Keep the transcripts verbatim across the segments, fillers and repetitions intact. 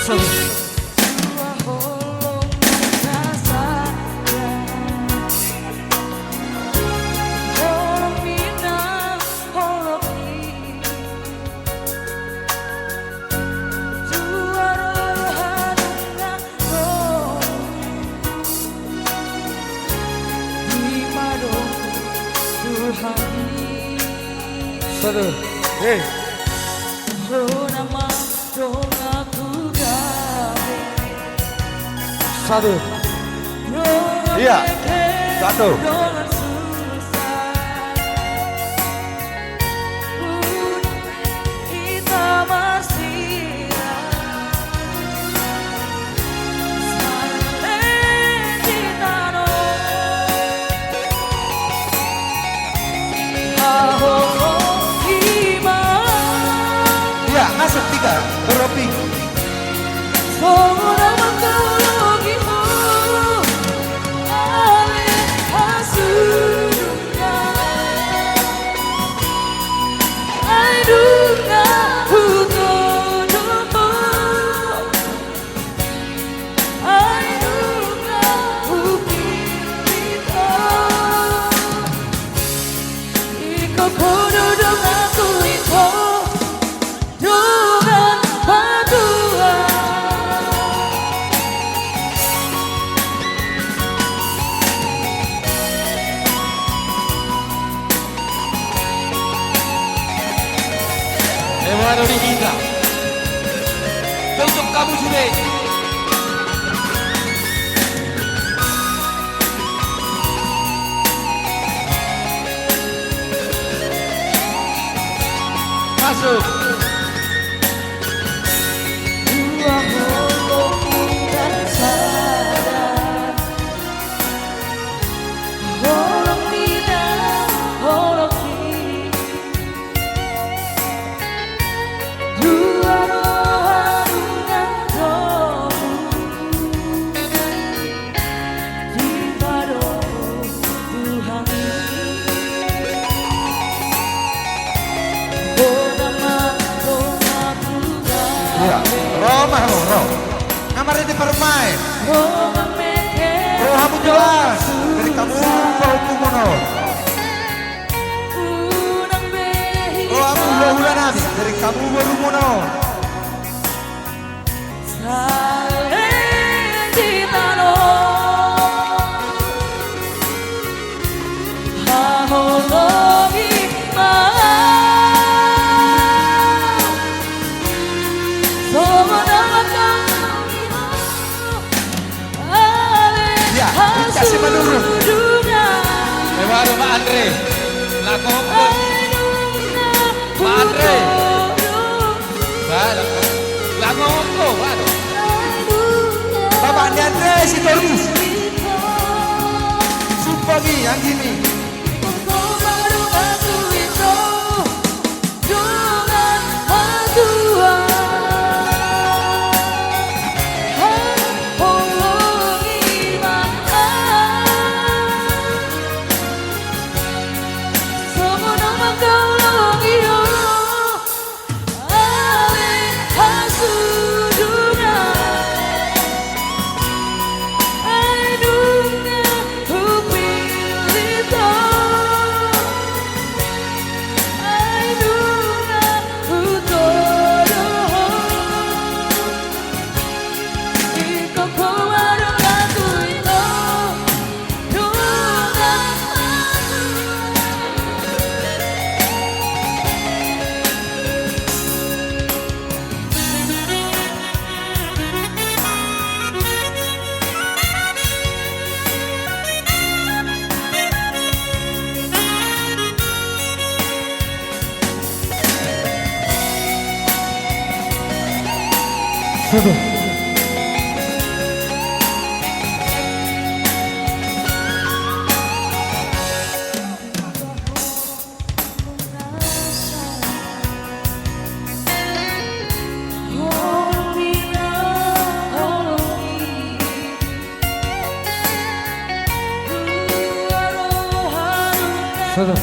Satu. Hei. Satu. Iya. Satu. Iya, masuk tiga, dropping. Emanuel Ida. Tutup kamu sudah. Masuk. Iya, ro ma hamu, ro. Nga marende parumaen. Ro hamu Tulang, dari hamu boru Muno. Ro hamu hulahula nami, dari hamu boru Muno. Iya, kasih menurun. Emanuel, Pak Andre. Lagu apa? Pak Andre. Baru. Lagu apa? Baru. Bapak ni Andre Sitorus. Sumpah ki, yang gini. Sudah. Sudah.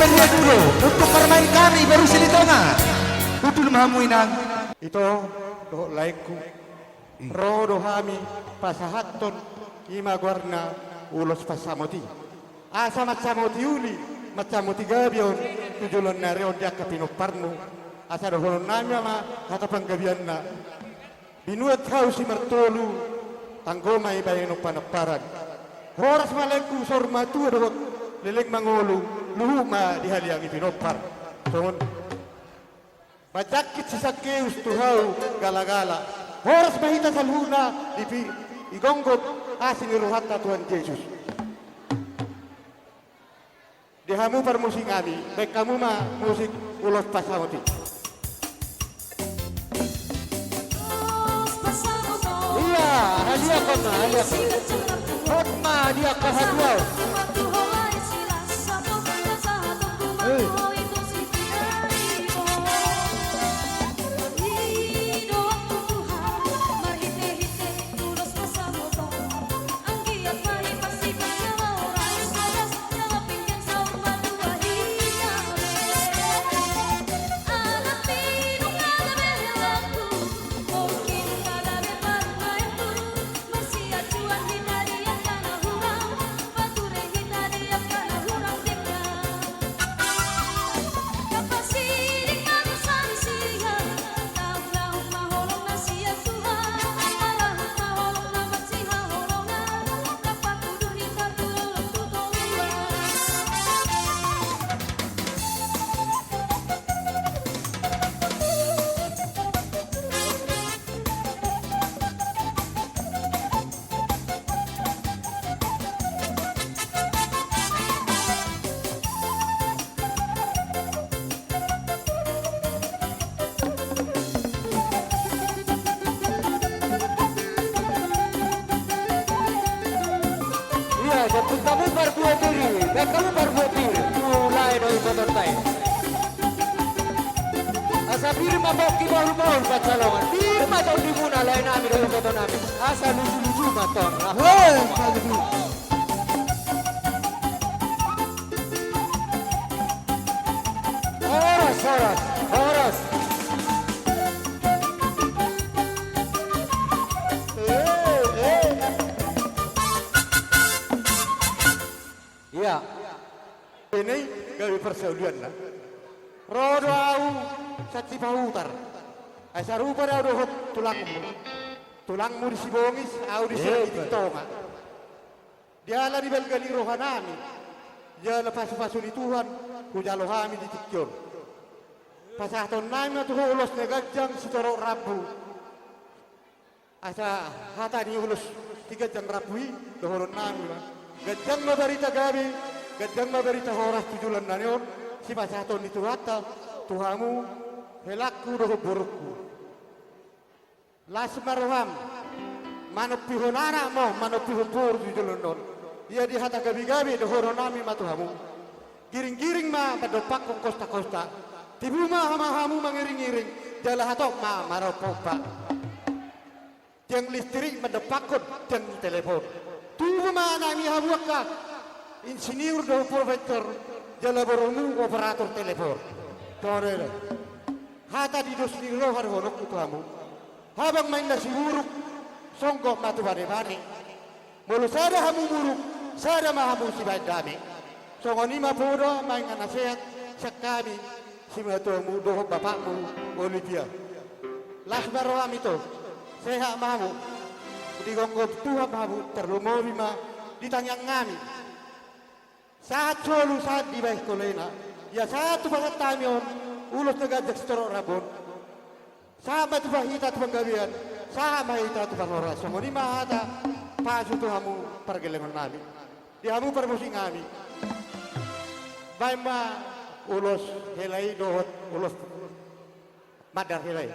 Ia dulu, untuk parmaen kami baru Silitonga. Hundul ma hamu inang. Ito, dohot laengku. Ro do hami pasahathon i ma goarna ulos pansamot i. Asa mansamoti uli, mansamoti gabe on tu joloan ni ari on di angka pinomparmu. Asa dohonon nami ma hata panggabeanna. Binuat hau simartolu, tanggo ma i bahenon panomparan. Horas ma laengku saur matua dohot leleng mangolu, luhut ma dihaliangi pinompar. Songon manjangkit si Sakeus tu hau galagala. Horas ma hita saluhutna di pi-, di gomgom asi ni rohanta Tuhan Jesus. Di hamu parmusik nami, baen hamu ma musik ulos pansamot i. Ia, hadiahon ma, hadiahon. Hot ma, hadiahon, hadiahon. Eh. Ia, jemput hamu parbue pir i, baen hamu parbue pir, tu lae dohot ibotonta i. Asa pir ma pongki bahulbahul pansalongan, pir ma tondimuna lae nami dohot iboto nami. Asa luju-luju ma tor. Hei, paluju. Horas, horas, horas. Eh, eh. Ia. Ini gabe parsaulianna. Ro do ahu Santi Pahutar. Ai sarupa do ahu dohot tulangmu. Tulangmu di Sibongis, ahu di Sianggit Tonga. Diala ni balga ni roha nami, jala pasu-pasu ni Tuhan, hujalo hami di tingki on. Pasahaton nami ma tu ho ulos na ganjang sitorop rambu. Asa hata ni ulos siganjang rambu i, dohonon nami ma. Ganjang ma barita gabe, ganjang ma barita horas tu joloan ni ari on, sipasahaton ni Tuhanta tu hamu, helangku dohot borungku. Las ma roham, manompihon anak ma, manompihon boru di joloan on. Ia di hata gabe-gabe dohonon nami ma tu hamu. Giring-giring ma mandompakkon kosta-kosta. Tibu ma hamu mangiring-iring, jala hatop ma marompa-ompa. Tiang listrik mandompakkon tiang telepon. Tubu ma anakmi hamu angka insinyur dohot profesor, jala borumu operator telepon. Tore do. Hata di dos ni roha dohononku tu hamu. Habang ma inna siburuk, songgop ma tu bane-bane. Molo sada hamu buruk, sada ma hamu sibaen dame. Songon i ma poda ma inna nasehat sian hami, simatuamu dohot bapakmu Olivia. Las ma roham ito, sehat ma hamu. Digomgom Tuhan ma hamu, tarlumobi ma di tangiang nami. Sahat solu, sahat di bagas holena. Ia sahat tu pasahat hami on, ulos na ganjang sitorop rambu on. Sahat ma tu hita tu panggabean, sahat ma hita tu parhorasan. Songon i ma hata pasu tu hamu pargellengon nami. Di hamu parmusik nami. Baen ma ulos hela i dohot ulos mandar hela i.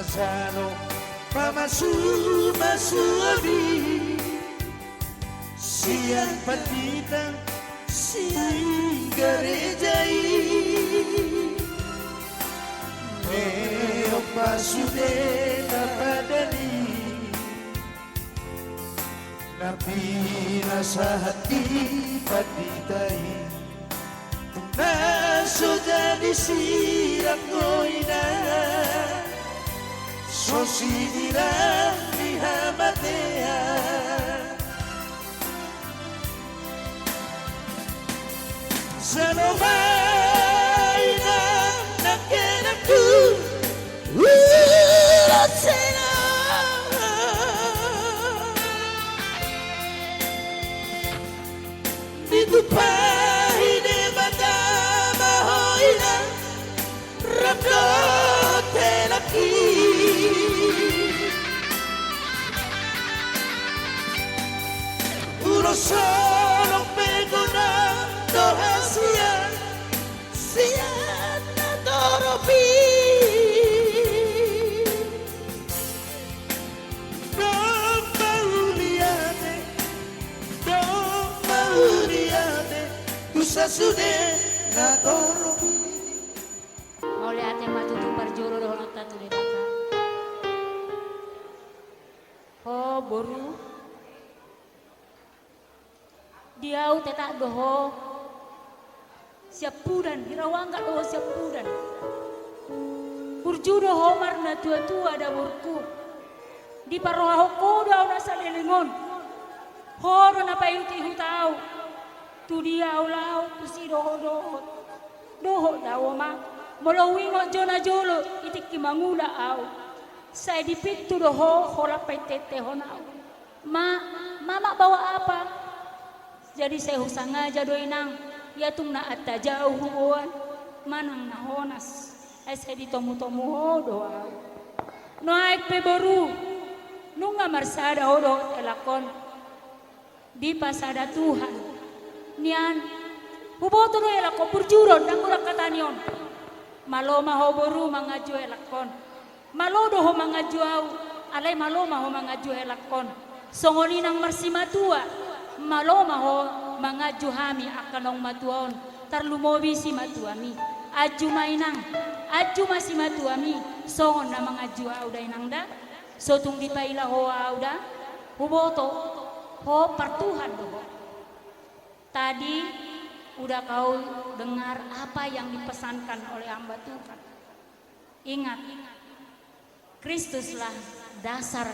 Sano pamasu-masu hami sian pandita sian gareja i. Meopas sude na padani na pinasahat ni pandita i. Na so jadi sirang do ina so sinirang ni hamatean. Jalo ma ina nangkenak tu ulos sena. Ditumpahi Debata ma ho ina rap dohot helak i. Ulos holong pe godang do hasian sian na torop i. Domma mauliate, domma mauliate tu sasude na torop i. Mauliate ma tutu parjolo dohononta tu Debata. Ho boru, di au tetap do ho siampudan, di rau angga do ho siampudan. Burju do ho marnatua-tua, da boruku. Diparrohahon ho do au na saleleng on. Ho do na paihut-ihut au. Tu dia au laho, tusi do ho dohot. Dohot da ho ma, molo huingot jo na jolo i tingki mangula au. Sai di pintu do ho, holan painteintehon au. Ma, mama bawa apa? Jadi sai husangaja do inang, ia tung na antajau huboan manang na honas, ai sai ditomutomu ho do au. Nuaeng pe boru, nunga marsada ho dohot helak on. Dipasada Tuhan. Nian, huboto do helak on burju do, ndang godang hata ni on. Malo ma ho boru manganju helak on. Malo do ho manganju au, alai malo ma ho manganju helak on. Songon inang marsimatua, malo ma ho manganju hami angka naung matua on, tarlumobi simatuami. Anju ma inang, anju ma simatuami, songon na manganju au da inang da. So tung dipaila ho au da, huboto ho partuhan do ho. Tadi udah kau dengar apa yang dipesankan oleh hamba Tuhan. Ingat, Kristuslah dasar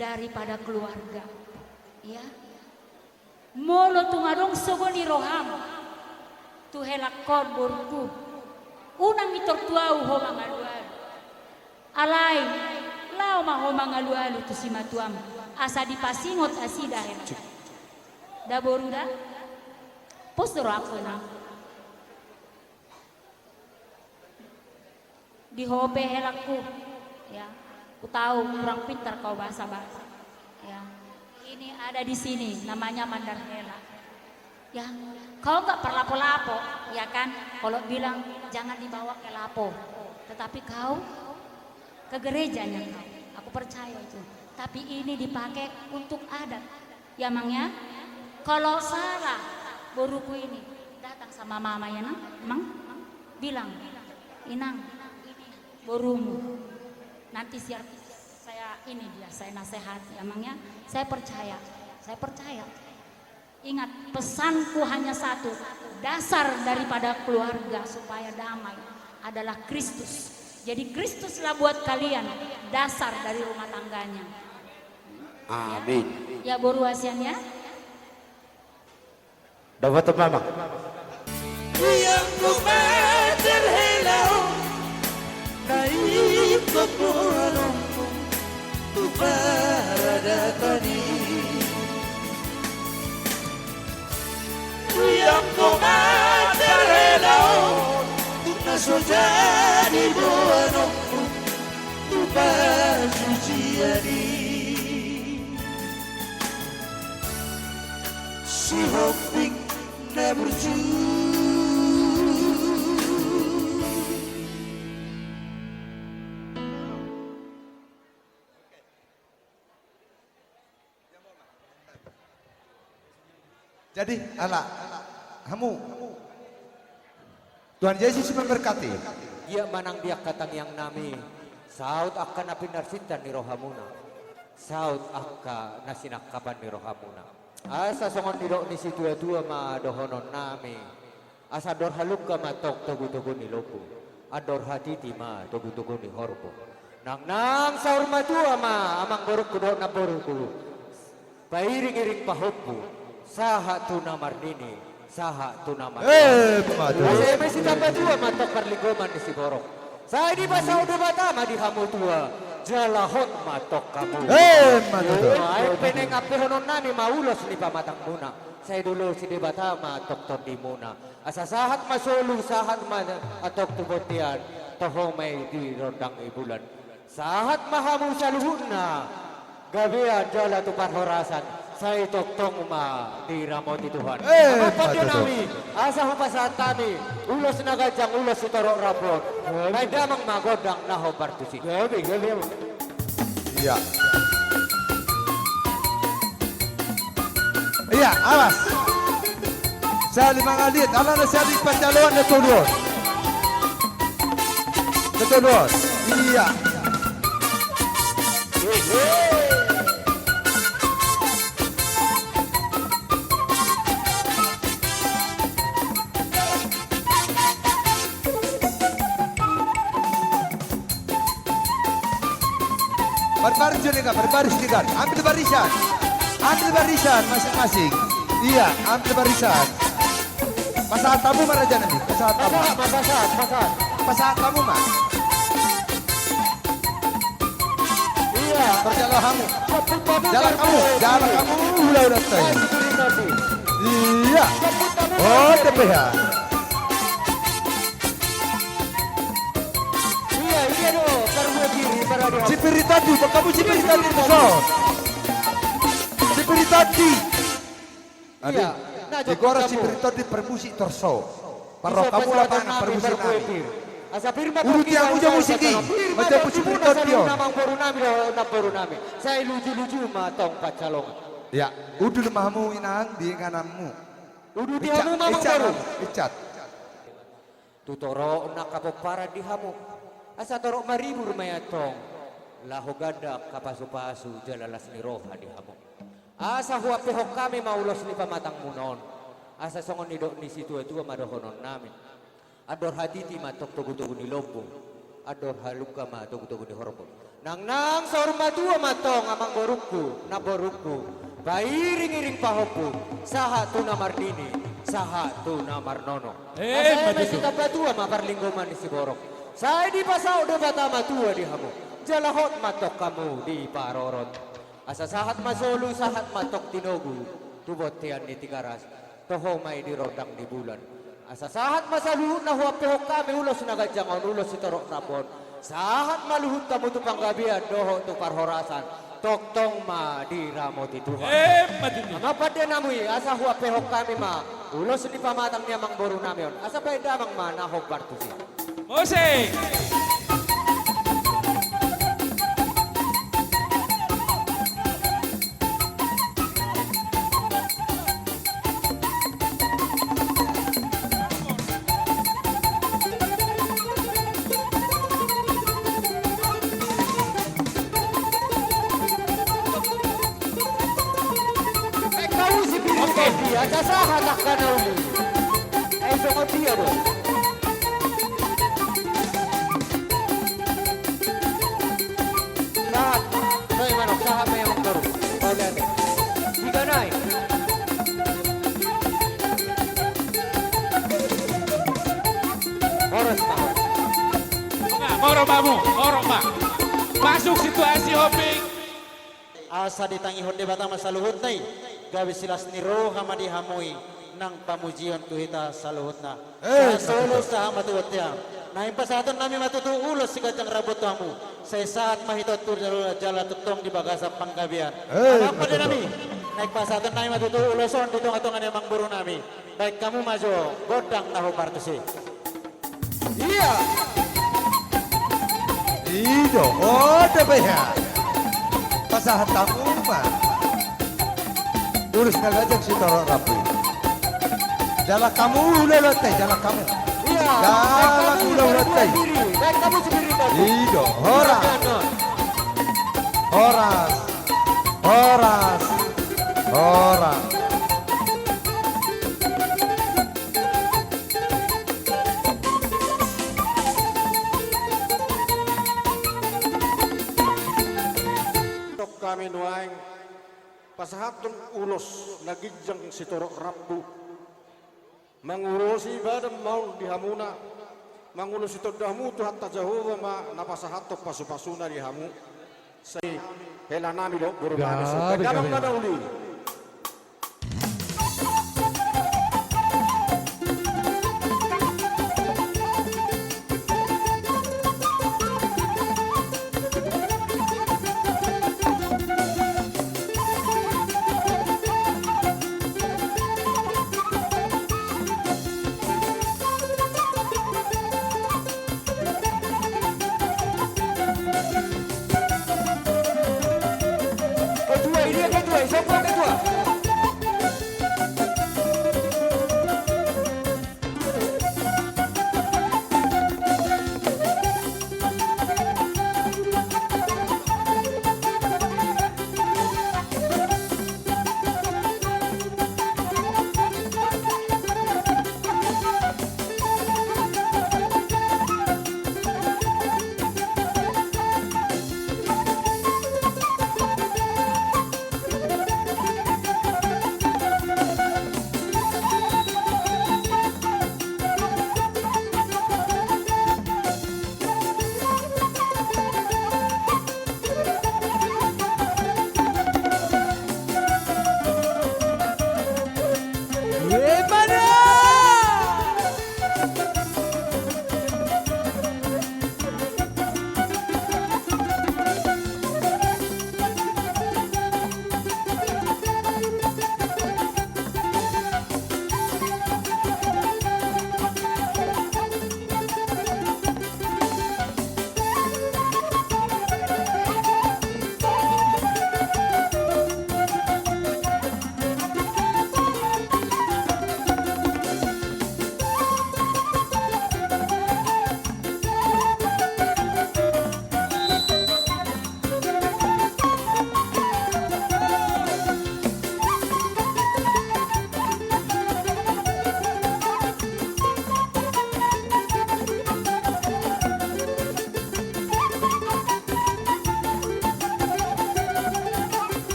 daripada keluarga. Ya. Molo tung adong sogo ni roham tu helak on boruku, unang itor tu au ho mangalualu. Alai, laho ma ho mangalualu tu simatuam, asa dipasingot nasida helak. Da boru da? Pos do rohangku inang. Di ho pe helakku, ya. Ku tahu kurang pintar kau bahasa Batak. Ya. Ini ada di sini namanya mandar hela. Ya, kau nggak perlapo-lapo, ya kan? Kalau bilang jangan dibawa ke lapo, tetapi kau ke gerejanya kau. Aku percaya itu. Tapi ini dipakai untuk adat. Ya, Mang, ya. Kalau salah boruku ini, datang sama mama ya, Nang. Mang, bilang, "Inang, ini borumu." Nanti siar saya ini dia, saya nasihati, ya, Mang, ya. Saya percaya. Saya percaya. Ingat, pesanku hanya satu. Dasar daripada keluarga supaya damai adalah Kristus. Jadi Kristuslah buat kalian dasar dari rumah tangganya. Amin. Ya, boru hasian ya. Dapat mama. Ianggo mandar hela on, na ingkon boanonku tu paradaton i. Ianggo mandar hela on, tung na so jadi boanonku tu parsucian i. Sihombing na burju. Jadi, ala hamu. Tuhan Yesus memberkati. Ia manang di angka tangiang nami, saut angka na pinarsinta ni rohamuna, saut angka na sinangkapan ni rohamuna. Asa songon nidok ni situatua ma dohonon nami. Asa andor halumpang ma tong togutogu ni lombu, andor hatiti ma togutogu ni horbo. Nangnang saur matua ma amangborungku dohot namborungku, pairingiring pahompu, sahat tu na marnini, sahat tu na marnono. Emma tutu. Asa eme sitamba tua ma tong parlinggoman ni siborok. Sai dipasaut Debata ma di hamu tua, jala hot ma tong hamu. Emma tutu. Ai pe naeng ampehonon nami ma ulos ni pamatangmuna. Sai diulosi Debata ma tong tondimuna. Asa sahat ma solu, sahat ma antong tu bontean, toho ma i di rondang ni bulan. Sahat ma hamu saluhutna, gabean jala tu parhorasan, sai tongtong ma diramoti Tuhan. Eh, amang pande nami, asa hupasahat hami ulos na ganjang, ulos sitorop rambon. Baen damang ma gondang na hombar tusi. Gabe, gabe. Iya. Iya, awas. Sali mangaliat, alana sali panjaloan na tolu on. Na tolu on. Iya. Barbaris jo, Deka, barbaris, Deka. Ambil barisan. Ambil barisan masing-masing. Iya, ambil barisan. Pasahat hamu ma, raja nami. Pasahat hamu. Pasahat, pasahat, pasahat. Pasahat hamu ma. Iya. Parjalo hamu. Jala hamu, jala hamu. Ula, ula, tadi. Iya. Oh, D P H. Iya, iya do, parbuat diri, paradu. Sipir i tadi, bakamu sipir i tadi, torso. Sipir i tadi. Iya. Digora sipir i tadi, parmusik torso. Parroha hamu lapangan, parmusik nami. Asa pir ma. Uduti hamu jo musik i. Macam sipir i tadi on. Amangboru nami do, namboru nami. Sai luju-luju ma tong pansalongan. Ya, udut ma hamu inang di ingananmu. Uduti hamu ma, amangboru. Icat. Tu torop na angka pomparan di hamu, asa torop maribur ma i antong, laho ganda angka pasupasu jala las ni roha di hamu. Asa huampehon hami ma ulos ni pamatangmuna on, asa songon nidok ni situatua ma dohonon nami. Andor hatiti ma tong togutogu ni lombu, andor halumpang ma togutogu ni horbo. Nangnang saur matua ma tong amangborungku, namborungku, pairingiring pahompu, sahat tu na marnini, sahat tu na marnono. Eh, asa eme sitamba tua ma parlinggoman ni siborok. Sai dipasaut Debata ma tua di hamu, jala hot ma tong hamu diparorot. Asa sahat ma solu, sahat ma tong tinogu, tu bontean ni Tigaras. Toho ma i di rondang ni bulan. Asa sahat ma saluhutna huampehon hami ulos na ganjang on, ulos sitorop rambon. Sahat ma luhut hamu tu panggabean dohot tu parhorasan. Tongtong ma diramoti Tuhan. Emma tutu. Amang pande nami, asa huampehon hami ma ulos ni pamatang ni amangboru nami on. Asa baen damang ma na hombar tusi. Musik. Oke. Dia, dia sahat angka na uli. Eh, songon dia do. Sahat. Sai manuk, sahat ma i amangboru. Pauliate. Tiga nai. Horas ma. Moro ma hamu, moro ma. Masuk situasi hopi. Asa ditangihon Debata ma saluhutna i, gabe silas ni roha ma di hamu i, nang pamujion tu hita saluhutna. Eh, sahat solu, sahat ma tu bontean. Naeng pasahaton nami ma tutu ulos siganjang rambon tu hamu. Sai sahat ma hita on tu jala, jala tongtong di bagasan panggabean. Eh, amang pande nami. Naeng pasahaton nami ma tutu ulos on di tongatonga ni amangboru nami. Baen hamu ma jo gondang na hombar tusi. Iya. I do, oh, D P H. Pasahat hamu ma. D Ulos na ganjang sitorop rambu. Jalang hamu hulahula, jalang hamu. Iya, jalang hulahula. Baik hamu sendiri, baik hamu sendiri, baik. Ido, horas. Horas. Horas. Horas. Tong hami nuaeng pasahathon ulos na ginjang sitorop rambu. Mangulosi badan ma on di hamuna, mangulosi tondimu Tuhanta Jahowa ma na pasahathon pasupasuna di hamu. Sai hela nami do boru nami. Gabe, gabe. Damang ma na uli. Ketua, ini yang ketua, siapa ketua?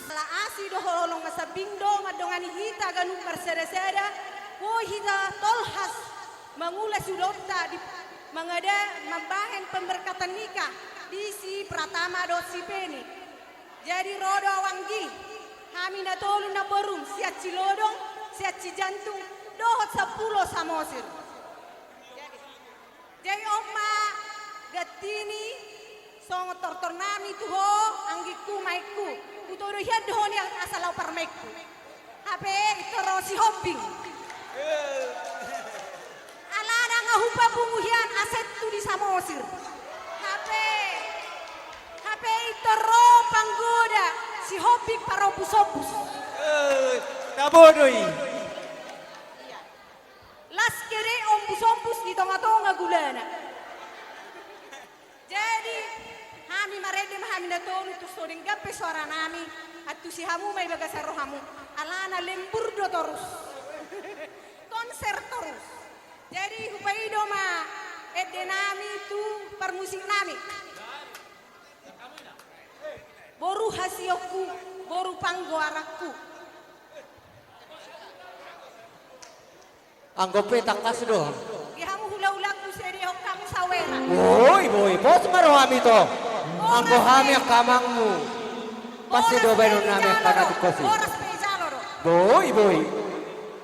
Ala asi do holong na sambing do mandongani hita ganup marsadasada, boi hita tolhas mangula suhutanta di mangada mambahen pemberkatan nikah di si Pratama dohot si Peni. Jadi ro do au anggi, hami na tolu namborum, sian Cilodong, sian Cijantung dohot Sampulu Samosir. Jadi, jadi on ma gantini songon tortor nami tu ho, anggingku, maengku. Hutodo hian do ho nian asa laho parmaenku. Hape intor ro Sihombing. Alana nga hupapungu hian asetku di Samosir. Bodo i. Las kene ombus-ombus di tonga-tonga gulana. Jadi, hami marende ma hami na tolu tu so denggan pe soara nami, antusi hamu ma i bagasan rohamu. Alana lembur do torus. Konser torus. Jadi, hupaido ma ende nami tu parmusik nami. Boru hasionku, boru panggoaranku. Anggo pe tangkas do. Di hamu hula-hulangku, sai dihon hamu sawera. Boi, boi, pos ma rohami to. Anggo hami angka amangmu. Pasti do baenon nami angka na tungkos i. Boras pe jalo do. Boi, boi.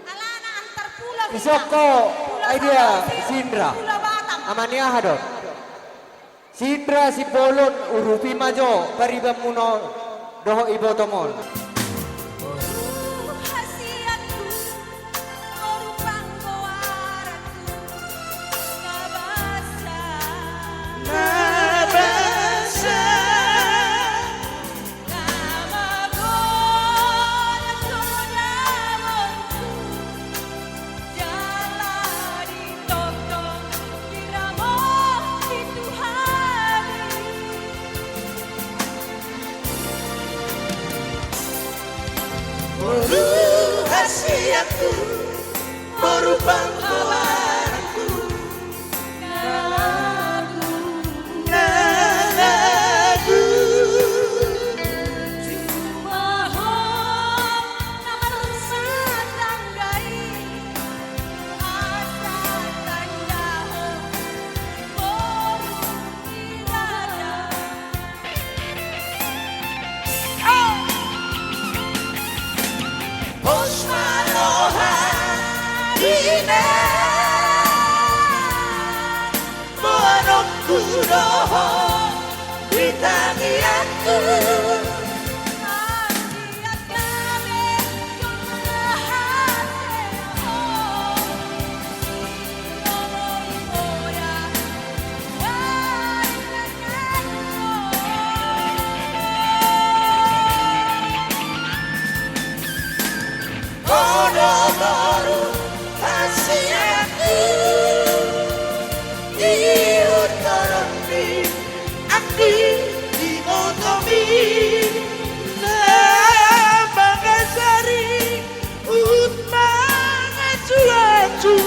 Alana antar pulau. Isoko, ai dia, Sindra. Pulau Batam. Amani aha do? Sindra Simbolon, urupi ma jo paribanmuna on dohot ibotom on. Boru hasionku, boru panggoaranku, na basa. Na basa. Na magodang do damonku. Jala ditongtong diramoti Tuhan i. Boru hasionku, boru panggoaranku. Na lagu, na lagu. Cuma ho na marrumah tangga i, asa tanda ho boru ni raja. Pos ma roha di na boanonku dohot di tangiangku. Boru hasionku, di huta on di anggi di motomi, na mangajari huhut mangajuaju,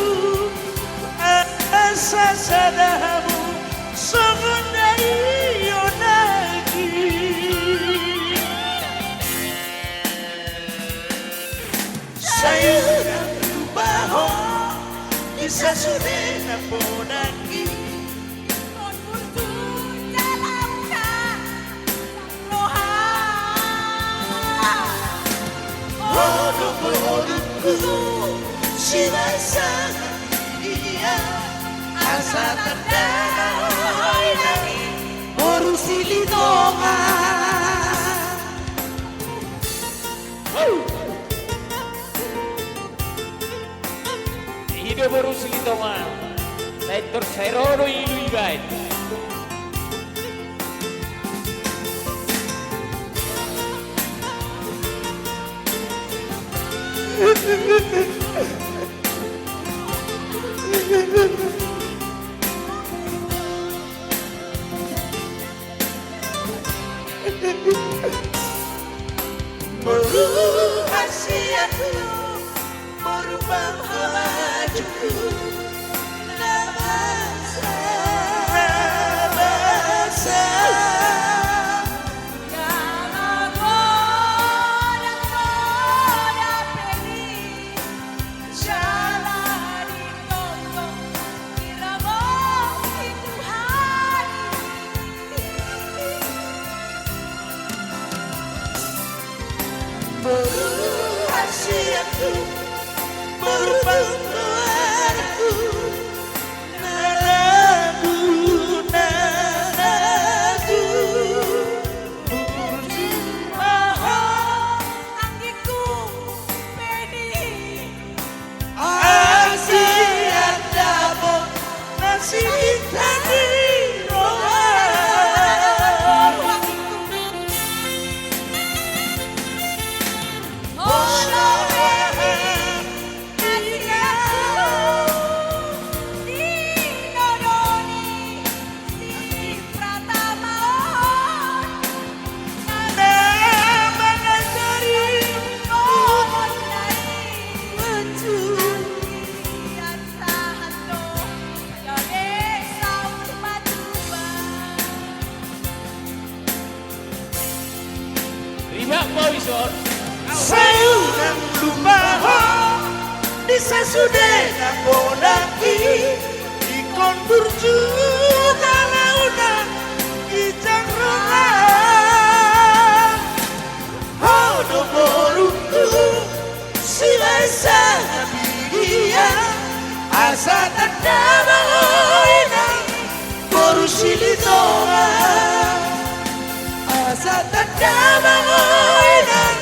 asa sada hamu songon na i on nangkin. Sai unang lupa ho di sasudena podang i. Ho do boruku, sibaen sahat ia, asa tanda ho inang i, boru Silitonga. I do boru Silitonga, sai tor sai ro do ilu i baen. Boru hasionku, boru panggoaranku, na basa, na basa. Jala godang do dapot i, jala ditongtong diramoti Tuhan i. Boru hasionku, boru panggoaranku, na lagu, na lagu. Burju ma ho anggingku, Peni. Asi andapot na sitani roha. Molo Sai unang lupa ho di sasude na godang i, ingkon burju ala unang ginjang roha. Ho do borungku, silae sangapidia, asa tanda ma ho inang boru Silitonga. Asa tanda ma ho inang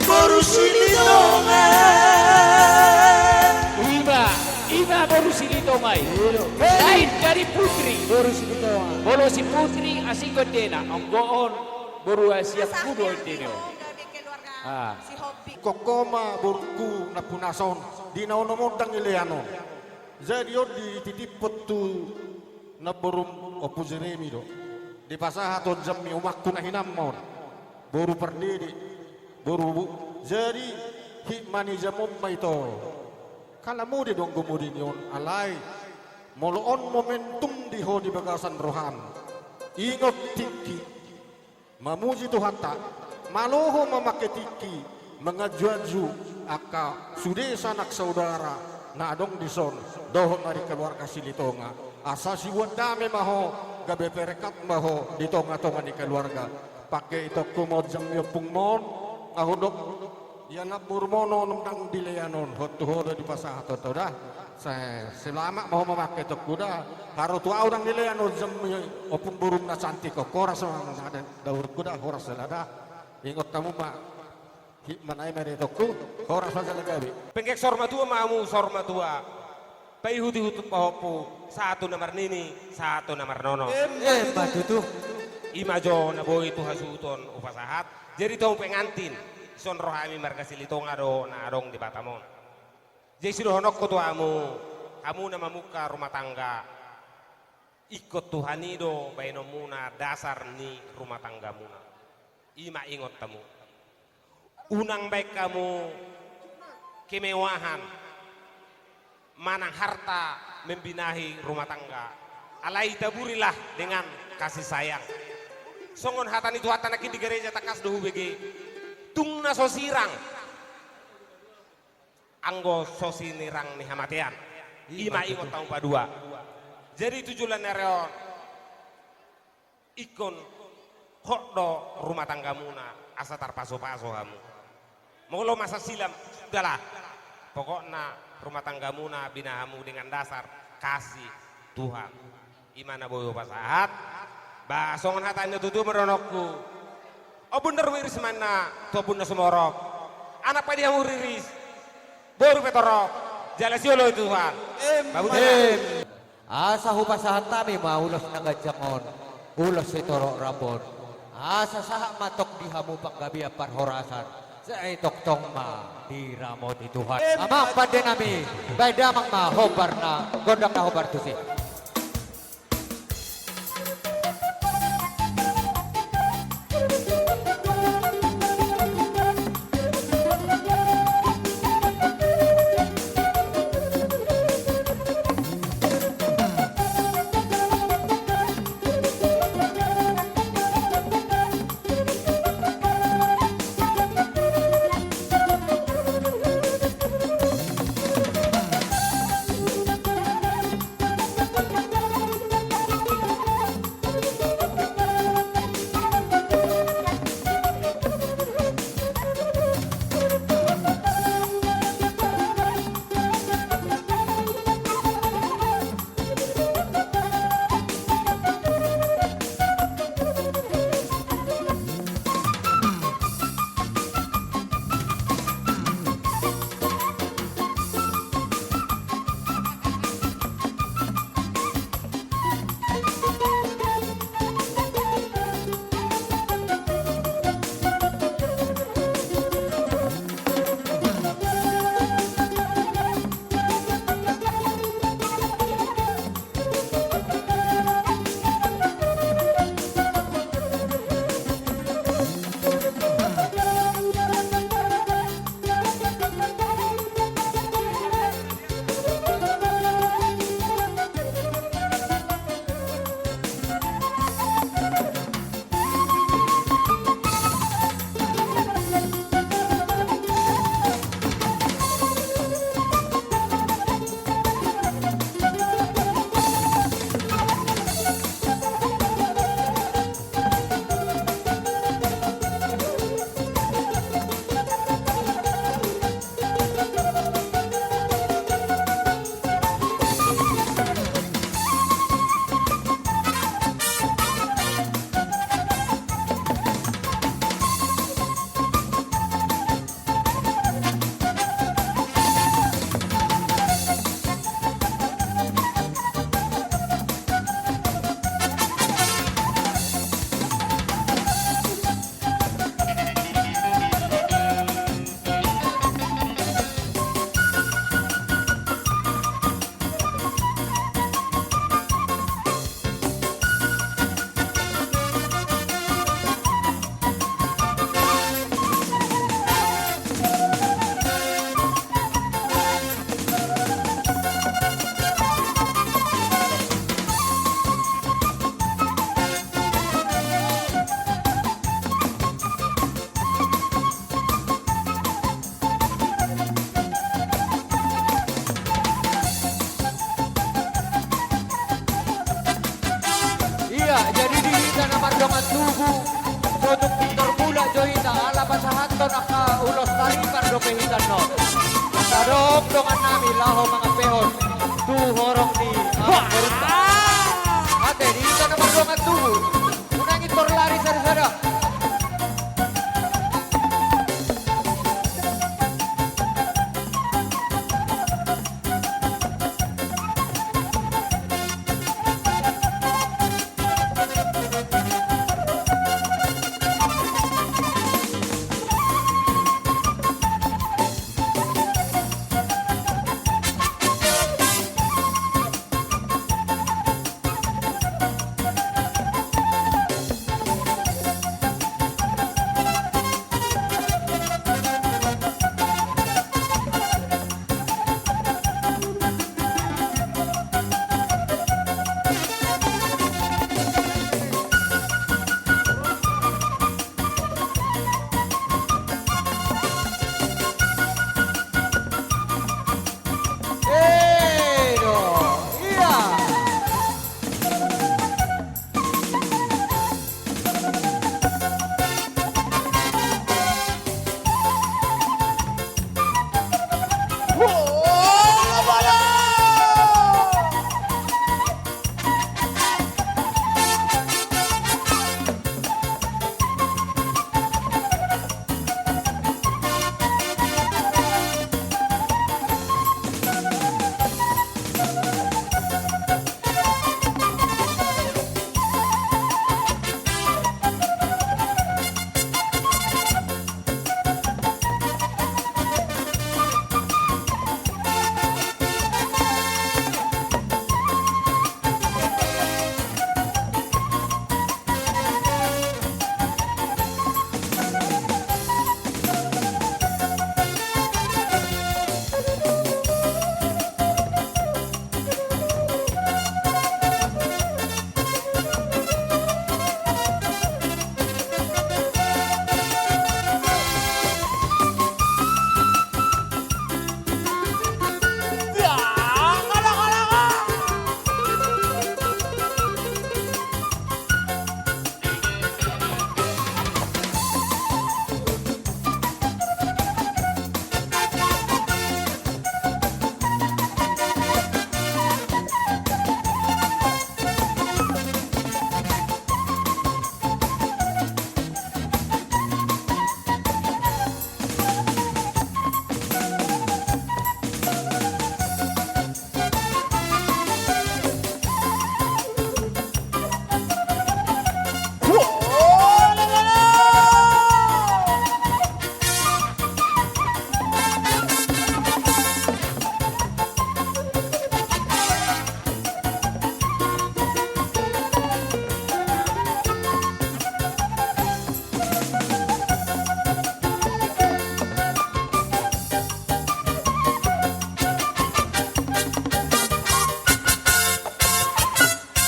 boru Silitonga. Ima, ima boru Silitonga i. Iya. Lain dari putri. Boru Silitonga. Molo si putri, asing gondena. Anggo on, boru asi, anggo on dena. Ah. Koko ma borungku na punason, di na onom on ndang dilean on. Jadi on dititiphon tu namborum Ompu Jeremi do. Dipasahat on jammi, omakku na hinan ma on. Boru pardede, boru bu-, jadi hikmah ni jamon ma ito. Kala mode do anggo mode ni on, alai molo on momentum di ho di bagasan roham. Ingot tingki. Mamuji Tuhanta, malo ho mamangke tingki, manganju-anju angka sude sanak saudara na adong dison, dohot na di keluarga Silitonga. Asa siboan dame ma ho, gabe perekat ma ho di tonga-tonga ni keluarga. Pangke itongku ma on jammi, ompung ma on, nga hudok. Ia na borum on ndang dilean on, hot tu ho do dipasahat on da. Sa-, selamat ma ho mamangke, itongku da. Haru tu ahu ndang dilean on jammi, ompung borum na cantik on. Horas ma, daurku da, horas ma da. Ingot hamu ma. Hikmah nai ma da, itongku. Horas ma jala gabe. Penggeng saur matua ma hamu, saur matua. Paihut-ihut pahompu, sahat tu na marnini, sahat tu na marnono. Emma tutu. Ima jo na boi tu hasuhuton hupasahat. Jadi tu hamu pengantin, dison rohami marga Silitonga do na adong di Batam on. Jadi sidohononku tu hamu, hamu na mamungka rumah tangga, ingkon Tuhan i do baenonmuna dasar ni rumah tanggamuna. Ima ingot hamu. Unang baen hamu kemewahan manang harta membinahi rumah tangga. Alai taburilah dengan kasih sayang. Songon hata ni Tuhanta nangkin di gareja, tangkas do hubege. Tung na so sirang, anggo so sinirang ni hamatean. Ima ingot hamu padua. Jadi tu joloan ni ari on, ingkon hot do rumah tanggamuna asa tarpasu-pasu hamu. Molo masa silam, sudahlah. Pokokna rumah tanggamuna bina hamu dengan dasar kasih Tuhan. Ima na boi hupasahat. Ba songon hata ni na tutu ma dohononku. Ombun na rumiris ma inna tu ombun na sumorop. Anak padi hamu riris, boru pe torop, jala sioloi Tuhan. Emma. Babu tena. Asa hupasahat hami ma ulos na ganjang on, ulos sitorop rap on. Asa sahat ma tong di hamu panggabean parhorasan, sai tongtong ma diramoti Tuhan. Amang pande nami, baen damang ma hombar na, gondang na hombar tusi. Jadi di hita na mardongan tubu, sotung pintor mulak jo hita ala pasahathon angka ulos talibar dope hita on. Asa adong dongan nami laho mangampehon tu horong ni amangborunta. Ate di hita na mardongan tubu, unang pintor lari sada-sada. Edo, ia.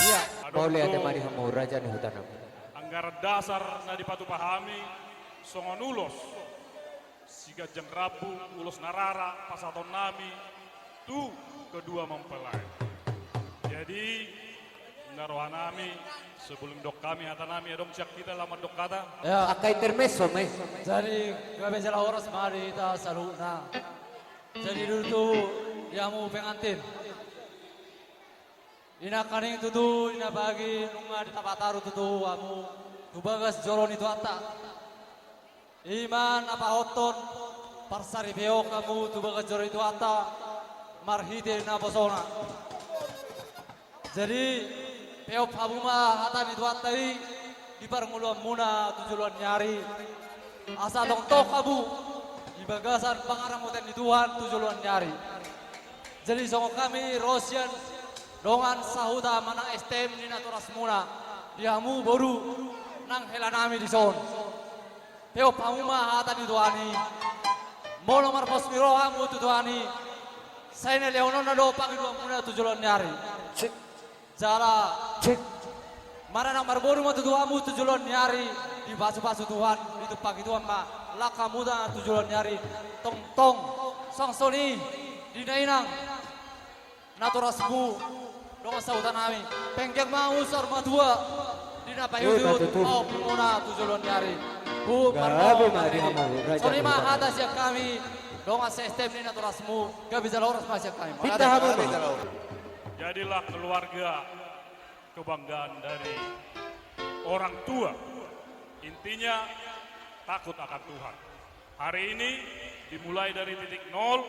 Ia, adong mauliate ma di hamu raja ni huta nami. Anggaran dasar na dipatupa hami songon ulos siganjang rambu, ulos na rara pasahaton nami tu kedua mempelai. Jadi, na roha nami, sebelum dok hami hata nami, adong sian hita laho mandok hata. Ya. Angka intermezzo ma i. Jadi, gabe jala horas ma di hita saluhutna. Jadi, dulu tu di hamu pengantin. Inang nangkin tutu, inang pagi, nunga ditapataru tutu hamu tu bagas joro ni Tuhanta. I ma na pahothon parsaripeon hamu tu bagas joro ni Tuhanta marhite naposona. Jadi, peop hamu ma hata ni Tuhanta i di parngoluanmuna tu joloan ni ari. Asa tongtong hamu di bagasan pangaramotion ni Tuhan tu joloan ni ari. Jadi songon hami ro sian dongan sahuta manang S T M ni natorasmuna, di hamu boru nang hela nami dison. Peop hamu ma hata ni Tuhan i. Molo marpos ni roha hamu tu Tuhan i, sai na lehononna do pangidoanmuna tu joloan ni ari. Jala maranak marboru ma tutu hamu tu joloan ni ari, dipasupasu Tuhan, ditumpahi Tuhan ma langkatmuna tu joloan ni ari. Tongtong songon i di na inang natorasmu, dongan sahuta nami, penggeng ma hamu saur matua. Na paihutihut, eh, patutu, pahompu muna tu joloan ni ari. Gabe ma di hamu, raja. Songon i ma hata sian hami, dongan se-S T M ni natorasmu, gabe jala horas ma sian hami. Pinta hamu ma. Jadilah keluarga kebanggaan dari orang tua. Intinya, takut akan Tuhan. Hari ini dimulai dari titik nol,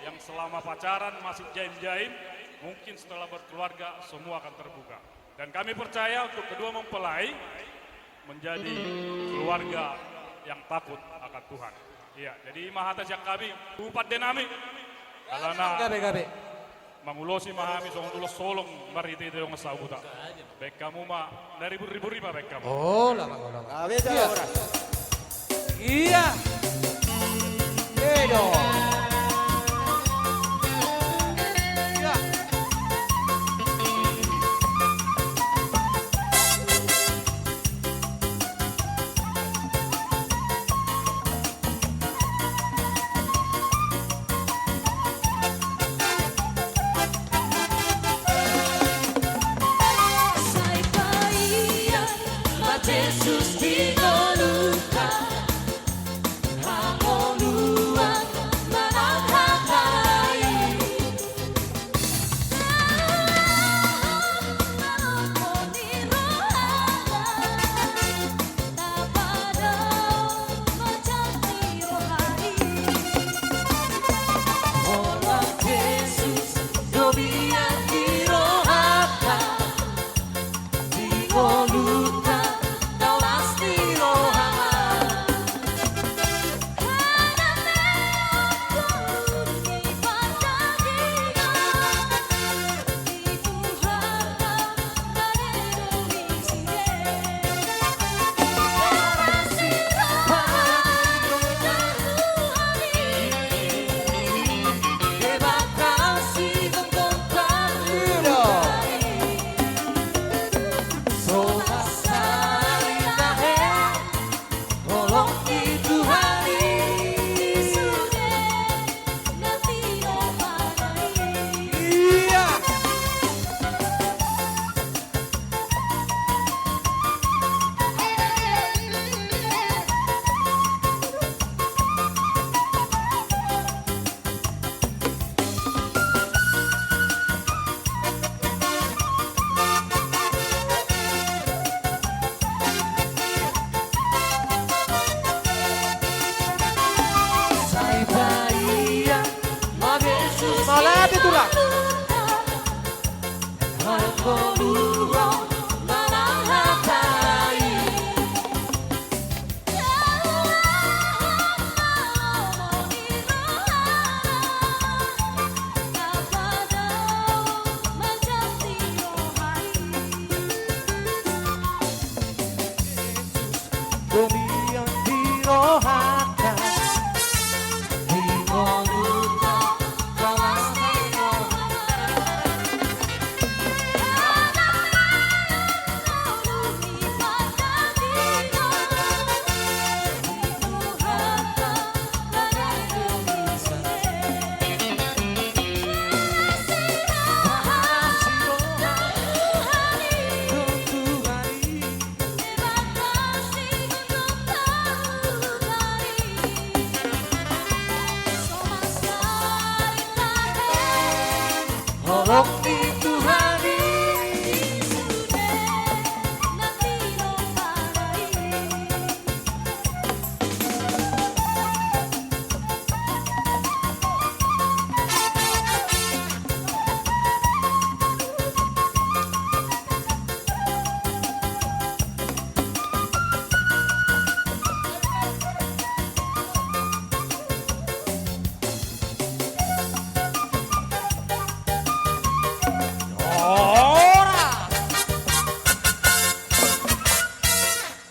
yang selama pacaran masih jaim-jaim, mungkin setelah berkeluarga semua akan terbuka. Dan kami percaya untuk kedua mempelai menjadi keluarga yang takut akan Tuhan. Iya, jadi i ma hata sian hami, tu pande nami. Alana gabe, gabe. Mangulosi ma hami songon ulos holong marhitehite dongan sahuta. Baen hamu ma, na ribur-ribur i ma baen hamu. Oh, lama, lama. Gabe jala horas. Iya. Edo. Iya. Sai paia ma Jesus di ngolunta, hangoluan manang hata i. Sai paia ma Jesus. Salate tulang.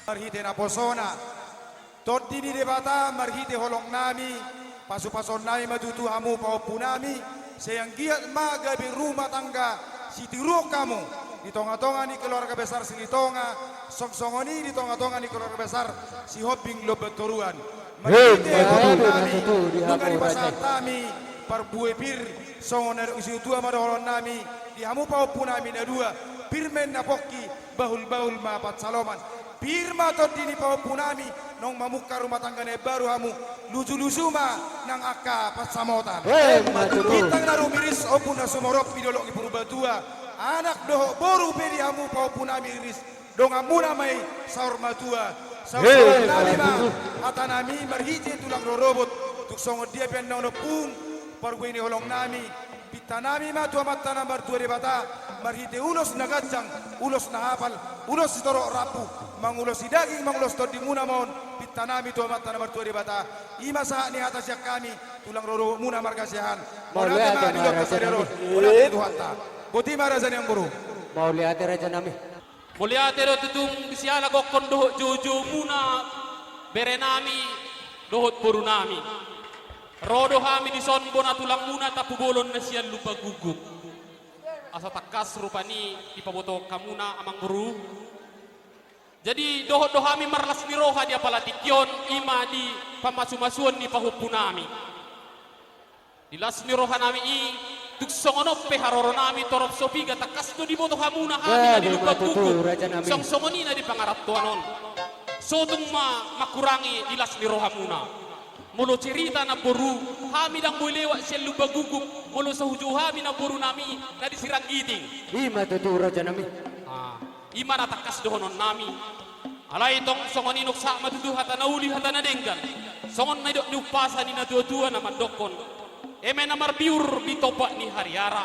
Marhite naposona, Tondi ni Debata marhite holong nami, pasupasuon nami ma tutu hamu pahompu nami, sai anggiat ma gabe rumah tangga sitiruon hamu di tongatonga ni keluarga besar Silitonga, songsongon i di tongatonga ni keluarga besar Sihombing Lumban Toruan. Marhite holong nami, nunga dipasahat hami parbue pir, songon na didok ni situa ma dohonon nami di hamu pahompu nami na dua, Pir ma inna pongki, bahul-bahul ma pansalongan. Pir ma tondi ni pahompunami, naung mamungka rumah tangga na imbaru hamu, luju-luju ma nang angka pansamotan. Emma tutu. Bintang na rumiris, ombun na sumorop di dolok ni Purbatua, anak dohot boru pe di hamu pahompunami riris, donganmuna ma i saur matua. Emma tutu. Saur-saurnami ma hatanami marhite tulang rorobot, tung songon dia pe annon ompung, parbue ni holongnami, pintanami ma tu Amanta na martua Debata, marhite ulos na ganjang, ulos na hapal, ulos sitorop rambu, mangulosi daging, mangulos tondimuna ma on, pintanami tu Amanta na martua Debata. I ma sahat ni hata sian hami, tulang rorobotmuna marga Siahaan. Mauliate ma rajanami. Mauliate ma rajanami. Mauliate rajanami. Mauliate do tutu siala gokkon dohot joujomuna, berenami dohot borunami. Ro do hami dison bona tulangmuna Tampubolon na sian Lumban Guguk. Asa tangkas rupani dipabotohon hamuna amangboru. Jadi dohot do hami marlas ni roha di apala tingki on, i ma di pamasumasuon ni pahompunami. Di las ni rohanami i, tung songon on pe haroronami torop so piga tangkas do diboto hamuna hami na di Lumban Guguk. Songon i na di pangarantoan on. Sotung ma mangkurangi di las ni rohamuna. Molo cerita namboru, hami ndang boi lewat sian Lumban Guguk, molo so hujou hami namborunami na di Siranggiting. I ma tutu rajanami. Ah, i ma na tangkas dohononnami. Alai tong songon i nunga sahat ma tutu hata na uli hata na denggan. Songon na nidok ni umpasa ni natuatua na mandokkon: Eme na marbiur di tompak ni hariara.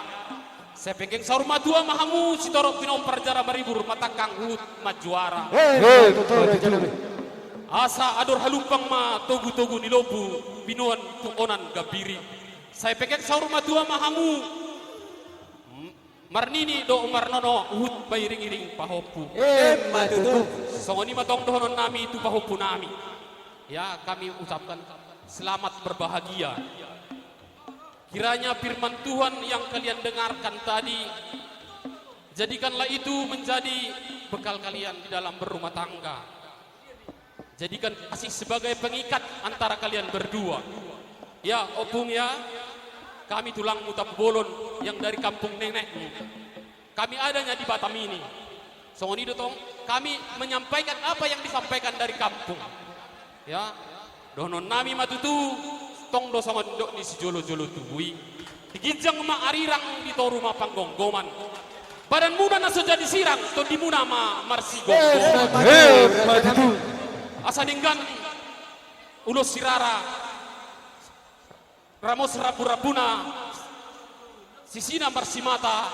Sai penggeng saur matua ma hamu sitorop pinompar jala maribur matangkang huhut manjuara. Emma tutu rajanami. Asa ador halumpang ma togutogu ni lombu, binuan tu onan gambiri. Sai penggeng saur matua ma hamu. Marnini dohot marnono huhut mairingiring pahompu. Emma tutu. Songon i ma tong dohononnami tu pahompunami. Ya, kami ucapkan selamat berbahagia. Kiranya firman Tuhan yang kalian dengarkan tadi, jadikanlah itu menjadi bekal kalian di dalam berumah tangga. Jadikan kasih sebagai pengikat antara kalian berdua. Ya, Ompung ya, kami tulangmu Tampubolon yang dari kampung nenekmu. Kami adanya di Batam ini. Songon i do tong, kami menyampaikan apa yang disampaikan dari kampung. Ya, dohononnami ma tutu, tong do songon nidok ni sijolojolo tubu i. Di ginjang ma arirang, di toru ma panggomgoman. Badanmuna na so jadi sirang, tondimuna ma marsigomgoman. Emma tutu. Asa denggan ulos sirara, ramos ramburambuna, sisina marsimata,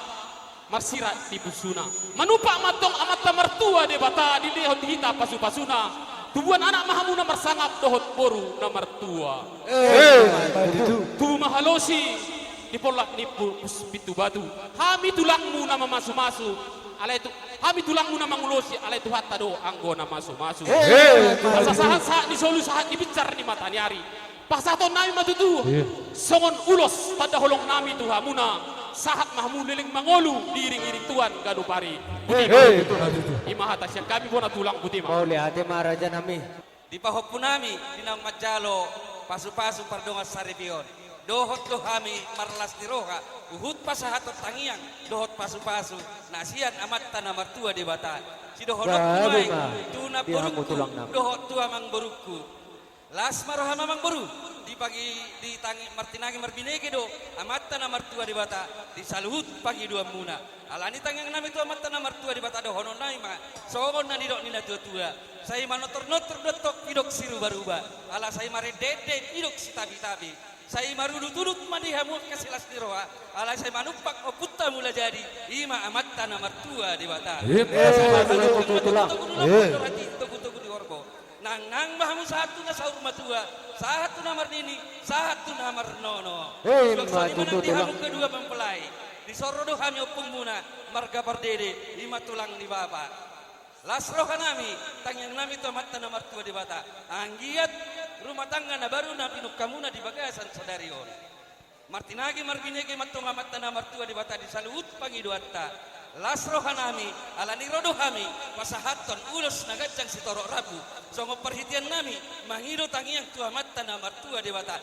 marsirat di busuna. Manumpak ma tong Amanta Martua Debata dilehon di hita pasupasuna. Tubuan anak ma hamu na marsangap dohot boru na martua. Emma tutu. Tubu ma halosi di pollak ni pu-, pus-, pintu batu. Hami tulangmu na mamasumasu. Alai tu-, hami tulangmu na mangulosi, alai Tuhanta do anggo na masumasu. Emma tutu. Asa sahat, sahat ni solu, sahat di pincar ni mata ni ari. Pasahatonnami ma tutu. Iya. Songon ulos tanda holongnami tu hamuna, sahat ma hamu leleng mangolu, diiringiring Tuhan ganup ari. Botima. Emma tutu. I ma hata sian hami bona tulang, botima. Mauliate ma rajanami. Di pahompunami, di naung manjalo pasupasu pardongan saripeon, dohot do hami marlas ni roha, huhut pasahathon tangiang dohot pasupasu na sian Amanta na Martua Debata. Sidohononku ma i tu namborungku dohot tu amangborungku. Las ma roham amangboru, di pagi, di tangi-, martinangi marbinege do Amanta na Martua Debata di saluhut pangidoanmuna. Alani tangiangnami tu Amanta na Martua Debata, dohononnami ma songon na nidok ni natuatua: Sai manortornortor do antong didok sirubaruba, ala sai marendeende didok sitabetabe. Sai marudutudut ma di hamu angka silas ni roha, ala sai manumpak Ompunta Mulajadi, i ma Amanta na Martua Debata. Emma tutu. Sai marudutudut ma di togutogu ni horbo. Nangnang ma hamu sahat tu na saur matua, sahat tu na marnini, sahat tu na marnono. Emma tutu tulang. Suang songon i ma nang di hamu kedua mempelai. Dison ro do hami ompungmuna, marga Pardede, i ma tulang ni bapa. Las rohanami, tangiangnami tu Amanta na Martua Debata, anggiat rumah tangga na baru na pinungkamuna di bagasan sadari on. Martinangi marbinege ma antong Amanta na Martua Debata di saluhut pangidoanta. Las rohanami, alani ro do hami pasahathon ulos na ganjang sitorop rambu, songon parhiteannami mangido tangiang tu Amanta na Martua Debata,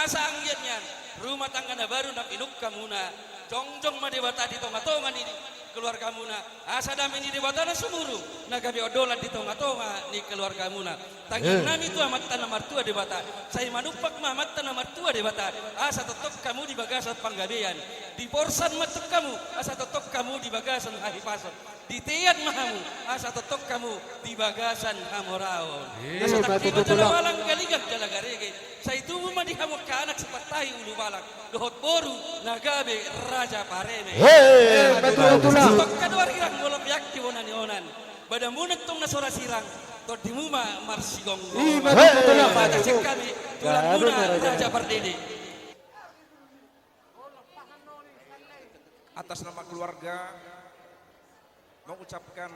asa anggiat nian rumah tangga na baru na pinungkamuna, jongjong ma Debata di tongatonga ni keluargamuna, asa dame ni Debata na sumurung na gabe ondolan di tonga-tonga ni keluargamuna. Tangiang nami tu Amanta na martua Debata, sai manumpak ma Amanta na martua Debata, asa tongtong hamu di bagasan panggabean. Diporsan ma tong hamu, asa tongtong hamu di bagasan hahipason. Ditean ma hamu, asa tongtong hamu di bagasan hamoraon. Asa tangkibat jala balang, galigang jala garege, sai tubu ma di hamu angka anak sipantahi ulubalang dohot boru na gabe raja pareme. He, betul, Tulang. Sitongka do arirang, molo pe angki bona ni onan, badanmuna tong na so ra sirang, tondimu ma marsigomgoman. Ima tutu, Tulang. Mauliate ma sian hami, tulangmuna Raja Pardede. Atas nama keluarga, mengucapkan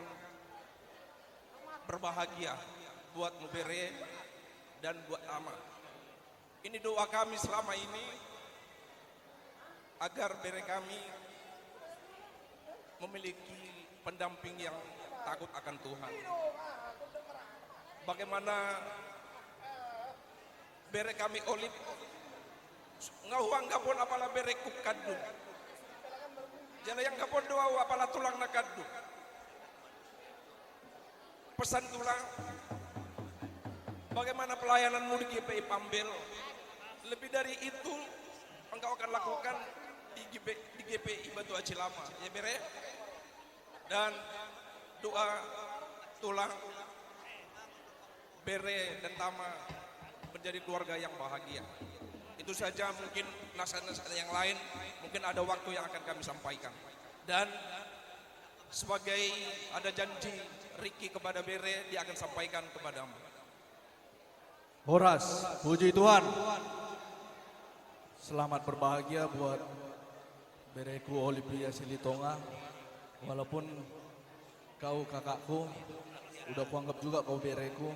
berbahagia buatmu, Bere, dan buat Ama. Ini doa kami selama ini, agar bere kami memiliki pendamping yang takut akan Tuhan. Bagaimana bere kami Olip, nga huanggap on apala bereku kandung. Jala ianggap on do ahu apala tulangna kandung. Pesan, Tulang, bagaimana pelayananmu di G P I Pambel? Lebih dari itu engkau akan lakukan di G P, di G P I Batu Aci Lama, ya, Bere? Dan doa, Tulang, Bere dan Tama menjadi keluarga yang bahagia. Itu saja, mungkin nasihat-nasihat yang lain, mungkin ada waktu yang akan kami sampaikan. Dan sebagai ada janji Riki kepada Bere, dia akan sampaikan kepadamu. Horas, puji Tuhan. Selamat berbahagia buat bereku Olivia Silitonga. Walaupun kau kakakku, udah kuanggap juga kau bereku.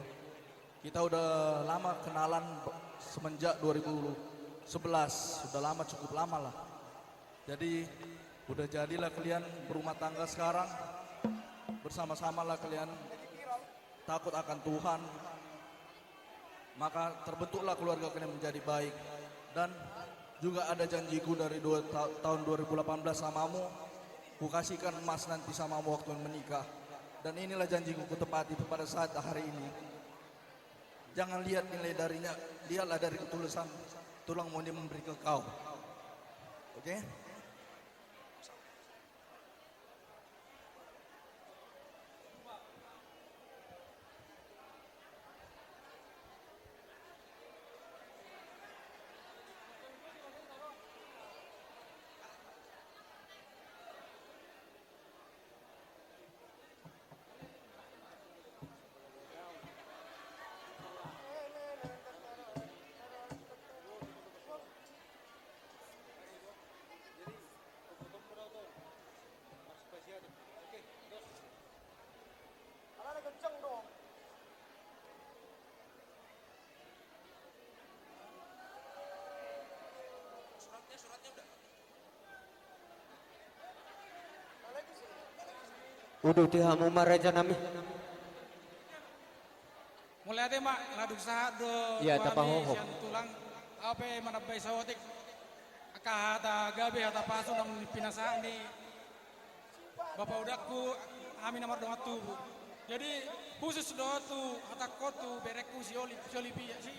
Kita udah lama kenalan, semenjak dua ribu sebelas, sudah lama, cukup lama lah. Jadi, udah jadilah kalian berumah tangga sekarang, bersama-samalah kalian takut akan Tuhan, maka terbentuklah keluarga kalian menjadi baik. Dan juga ada janjiku dari dua ta-, tahun dua ribu delapan belas samamu, kukasihkan emas nanti samamu waktu menikah. Dan inilah janjiku kutepati pada saat hari ini. Jangan lihat nilai darinya, lihatlah dari ketulusan tulangmu ini memberi ke kau. Oke? Uduti hamu ma, raja nami. Mauliate ma, na dung sahat do. Iya, tu hami tapahohop sian tulang, au pe manambai saotik angka hata gabe, hata pasu naung pinasahat ni bapaudangku, hami na mardongan tubu. Jadi, khusus do tu hatangkon tu bereku si Oli, si Olivia, si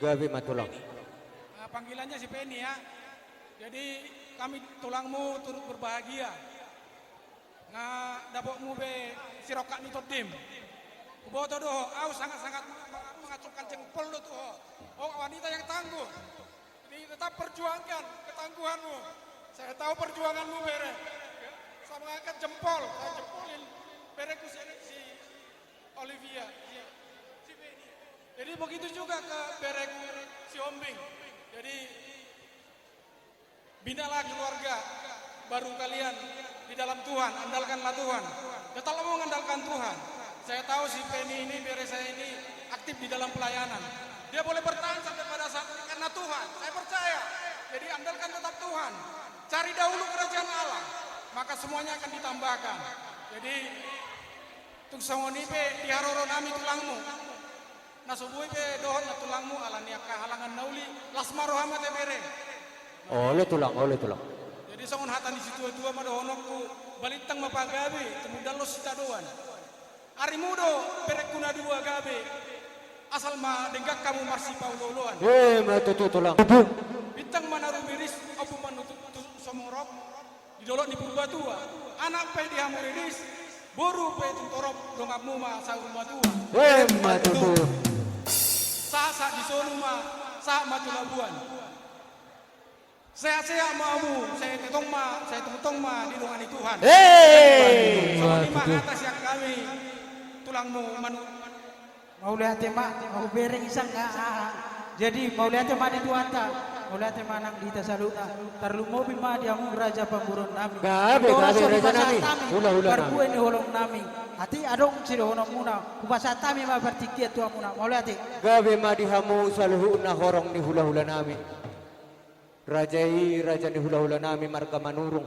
Gabe ma, Tulang. Ah, panggilannya si Penny, ya. Jadi, kami tulangmu turut berbahagia. Nga dapotmu be sirongkap ni tondim. Huboto do ho, au sangat-sangat meng-, meng-, mengacungkan jempol do tu ho. Ho wanita yang tangguh. Jadi, tetap perjuangkan ketangguhanmu. Saya tahu perjuanganmu, Bere. Saya mengangkat jempol, saya jempolin bereku si, si Olivia, si, si Penny. Jadi begitu juga ke bereku si Ombing. Jadi binalah keluarga baru kalian di dalam Tuhan, andalkanlah Tuhan. Tetaplah mengandalkan Tuhan. Saya tahu si Penny ini, bere saya ini aktif di dalam pelayanan. Dia boleh bertahan sampai pada saat ini karena Tuhan. Saya percaya. Jadi andalkan tetap Tuhan. Cari dahulu kerajaan Allah, maka semuanya akan ditambahkan. Jadi, tung songon i pe di haroro nami tulangmu. Na so boi pe dohot na tulangmu, ala ni angka halangan na uli, las ma roham ate, Bere. Olo, Tulang, olo, Tulang. Jadi songon hata ni situatua ma dohononku, balintang ma pagabe, tumundalhon sitadoan. Arimu do berengku na dua gabe, asal ma denggan hamu marsipaolooloan. Emma tutu, Tulang. Bintang ma na rumiris, ombun ma na tu, tu somorop, di dolok ni Purbatua. Anak pe di hamu riris, boru pe tintorop, donganmu ma saur matua. Emma tutu. Sahat-sahat di solu ma, sahat ma tu Labuan. Sehat-sehat ma hamu, sai tetong ma, sai tongtong ma didongani Tuhan. Hei! Songon i ma hata sian hami, tulangmu manu. Mauliate ma, hubereng i sanga. Jadi mauliate ma di Tuhanta, mauliate ma nang di hita saluhutna. Tarlumobi ma di hamu raja pamoruon nami. Gabe, gabe, raja nami. Hula-hula nami. Parbue ni holong nami. Atik adong sidohononmuna, hupasahat hami ma partingkian tu hamuna. Mauliate. Gabe ma di hamu saluhutna horong ni hula-hula nami. Raja i, raja ni hula-hula nami marga Manurung.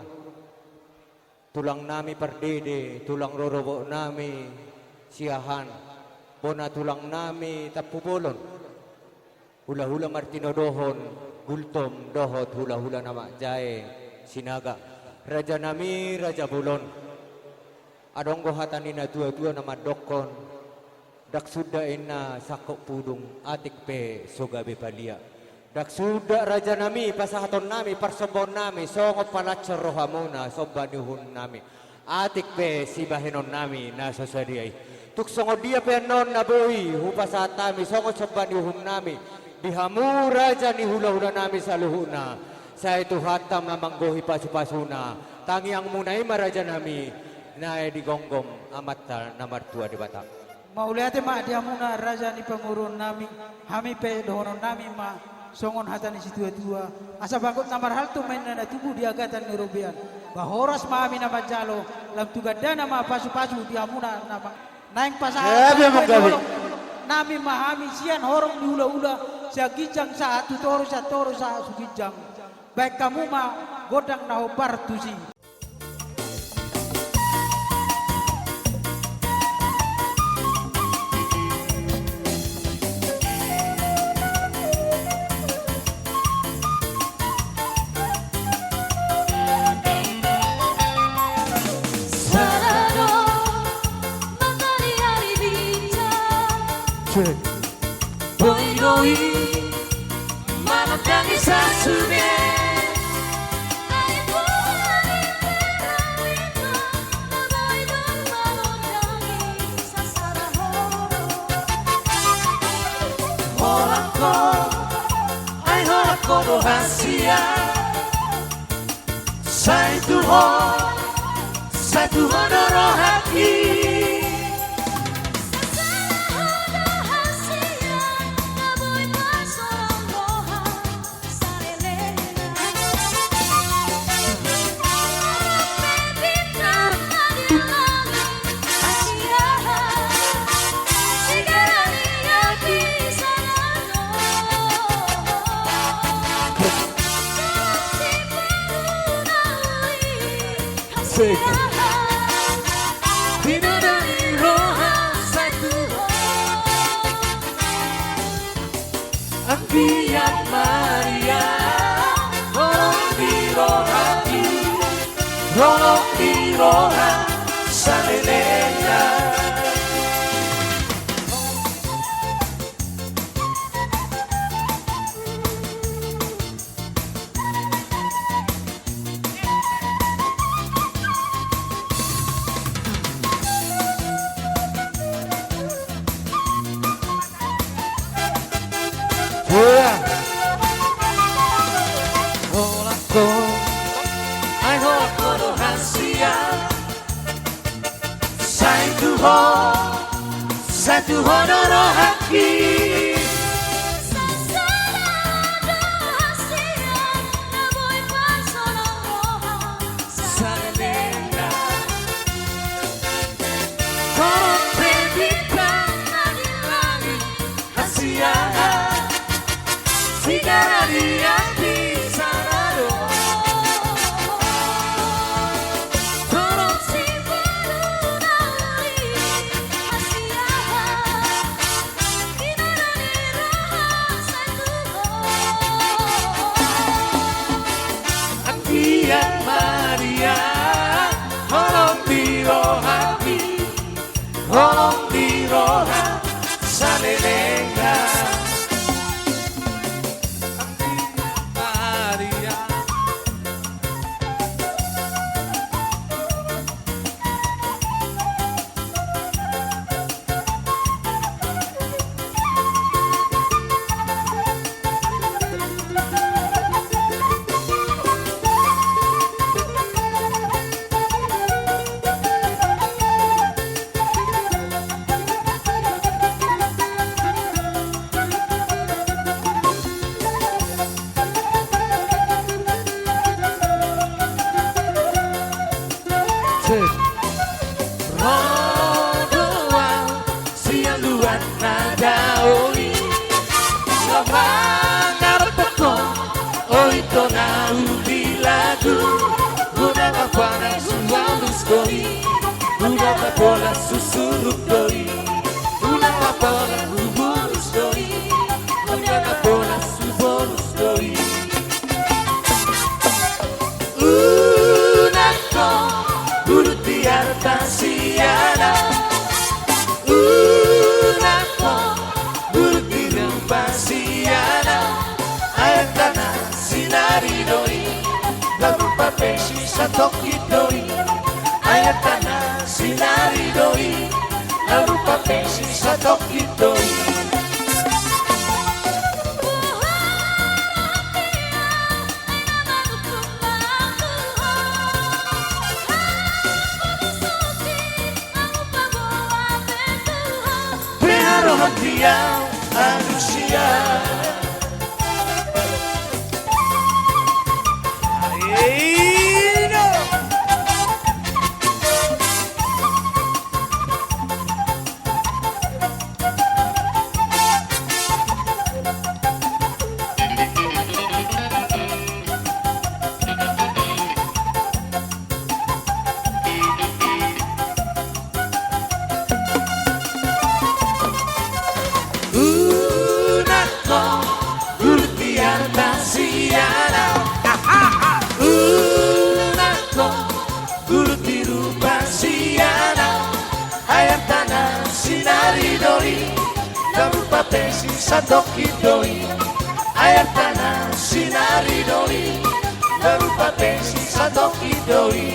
Tulang nami Pardede, tulang rorobot nami Siahaan, bona tulang nami Tampubolon. Hula-hula martinodohon Gultom dohot hula-hula na manjae Sinaga. Raja nami, raja bolon. Adong do hata ni na tua-tua na mandokkon, ndang suda inna sangkot pudung, atik pe so gabe palia. Ndang suda raja nami pasahaton nami, parsombaon nami, songon palanshon rohamuna, somba ni uhum nami. Atik pe sibahenon nami na so sadia i. Tung songon dia pe annon na boi hupasahat hami, songon somba ni uhum nami. Di hamu raja ni hula-hula nami saluhutna. Sai Tuhanta ma manggohi pasu-pasuna. Tangiangmuna i ma raja nami. Nai digomgom Amanta na martua Debata. Mauliate ma di hamuna raja ni pamoruon nami, hami pe dohonon nami ma songon hata ni situa-tua, asa bagot na marhalto ma inna na tubu di agatan ni robean. Ba horas ma hami na manjalo, lam tu gandana ma pasu-pasu di hamuna na ma-, naeng pasahat nami ma hami sian horong ni hula-hula, sian ginjang sahat tu toru, sian toru sahat tu ginjang. Baen hamu ma gondang na hombar tusi. Sada do mataniari bintang. Cek. Boi do i manondangi sasude. Ai Tuhan i, Tuhan i, na boi do manondangi sasada horong. Holang ho, ai holang ho do hasian. Sai tu ho, sai tu ho do rohangki. Asik. Pinadari roha satu. Anggiat Maria, holong di rohangki, holong di roha salelengna. Holang ho, ai holang ho do hasian. Sai tu ho, sai tu ho do rohangki. Salelengna. Torop pe bintang na di langit. Hasian, sigara di api sarado. Torop si baru na uli. Hasian, pinadari Holong ni roha salelengna. Maria. Ro do au sian luat na dao i, laho mangaraphothon ho ito na umbilagu. Unang ma pola hubolus do i, unang ma pola husuruk do i, unang ma pola hubolus do i, unang ma pola hubolus do i. Unang ho bulut di arta sian au, unang ho bulut di rupa sian au. Ai artana sinari do i, lam rupa pe sisatongkin do i. Ai artana sinari do i, lam rupa pe sisatongkin do i. Pe harohan di au anusia. Unang ho bulut di arta sian au. Unang ho bulut di rupa sian au. Ai artana sinari do i, lam rupa pe sisatongkin do i. Ai artana sinari do i, lam rupa pe sisatongkin do i.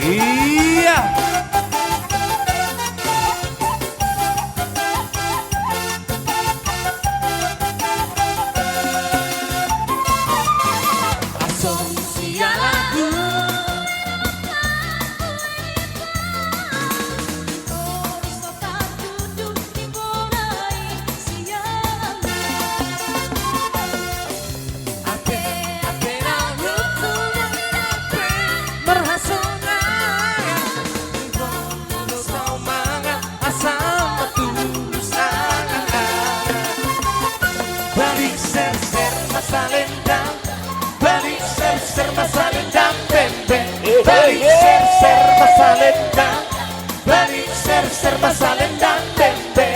Ia. Asong sialaku. Ate, ate na lucu, ate marhasonangan. Ibon ulos au mangan, asa matulus angan. Balik serser ma salendang, balik serser ma salendang bembe. Balik serser ma salendang, balik serser ma salendang bembe.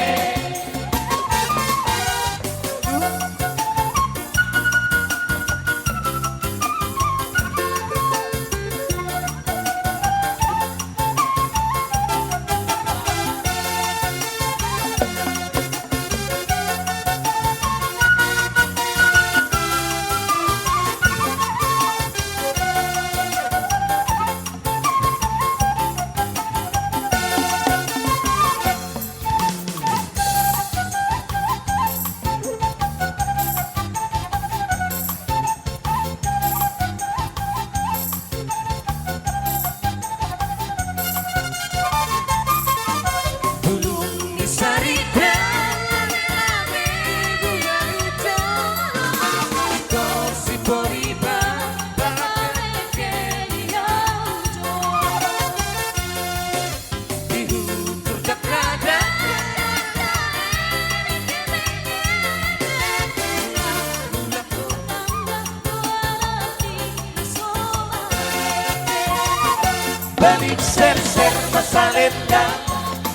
Balik serser ma salendang,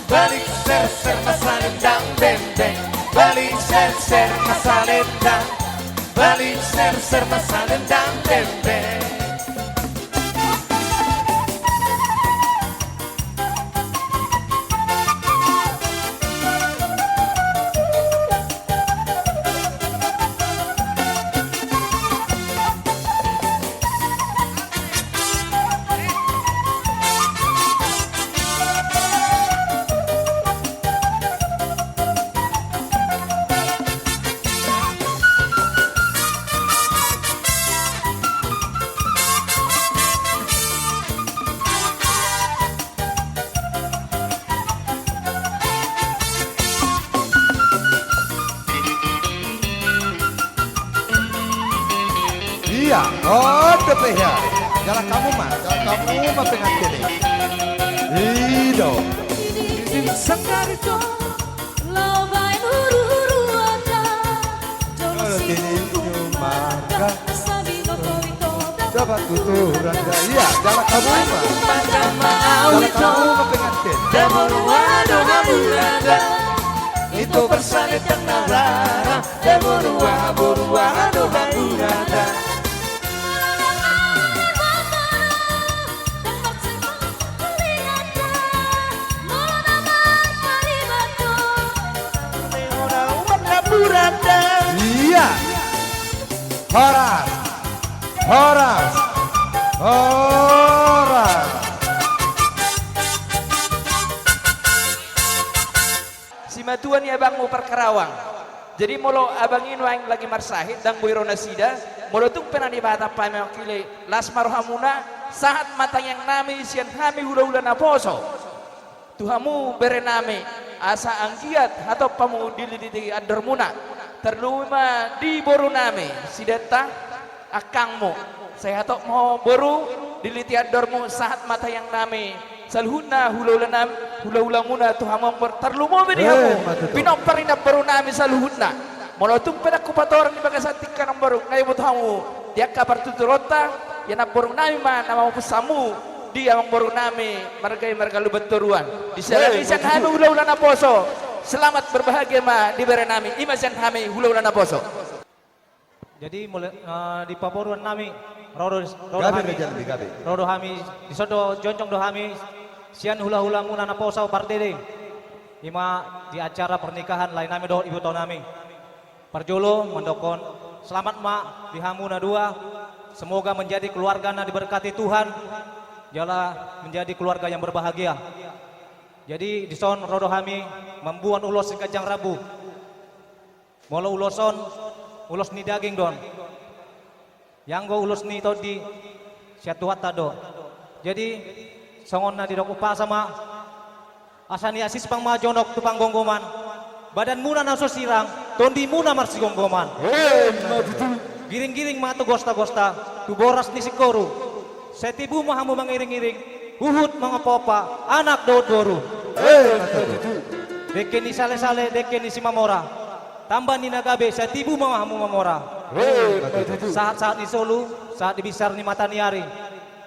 balik serser ma salendang, beng, beng. Balik serser ma salendang, balik serser ma salendang, beng, beng. Ia, on dope ia. Jala hamu ma, jala hamu ma pengantin i. I do. Sanggar i do. Laho baen huru-huruanta. Jolo tinju marga. Dapat tuturan da. Ia, jala hamu ma. Jala hamu ma pengantin. Daborua do hamu raja. Ito parsalendang na rara. Daborua, borua do hamu raja. Ia. Horas. Horas. Horas. Simatua ni abangmu Parkarawang. Jadi molo abang i nuaeng lagi marsahit, ndang boi ro nasida, molo tung pe na nibatap hami mangkilei, las ma rohamuna, sahat ma tangiangnami sian hami hula-hula naposo tu hamu berenami, asa anggiat hatop hamu diliti andormuna, tarlumobi ma di borunami Sideta, angkangmu. Sai hatop ma ho boru, diliti andormu, sahat ma tangiangnami saluhutna hula-hula nam-, hula-hulamuna tu hamu amang boru, tarlumobi di hamu. Eh, ma tutu. Pinompar ni namborunami saluhutna. Molo tung pe ndang hupatorang di bagasan tingki on amang boru, nga iboto hamu di angka partuturonta, ia namborunami ma na mamupus hamu di amang borunami marga i marga Lumban Toruan. Di sian hami, eh, ma tutu, hula-hula naposo. Selamat berbahagia ma di berenami, i ma sian hami hula-hula naposo. Jadi mule, eh, di pamoruon nami, ro do, ro do hami, gabe, ro do hami, dison do jongjong do hami, sian hula-hulamuna naposo pardede. I ma di acara pernikahan laenami dohot ibotonami. Parjolo mandokkon selamat ma di hamu na dua, semoga menjadi keluarga na diberkati Tuhan, jala menjadi keluarga yang berbahagia. Jadi dison ro do hami mamboan ulos siganjang rambu. Molo ulos on, ulos ni daging do on. Ianggo ulos ni tondi, sian Tuhanta do. Jadi, songon na didok umpasa ma, asa niasispang ma jonok tu panggomgoman. Badanmuna na so sirang, tondimuna marsigomgoman. Emma tutu. Giring-giring ma tu gosta-gosta, tu boras ni singkoru. Sai tibu ma hamu mangiring-iring, huhut mangompa-ompa, anak dohot boru. Emma tutu. Dengke ni sale-sale, dengke ni Simamora. Tamba ni na gabe, sai tibu ma hamu mamora. Emma tutu. Sahat-sahat ni solu, sahat di binsar ni mata ni ari.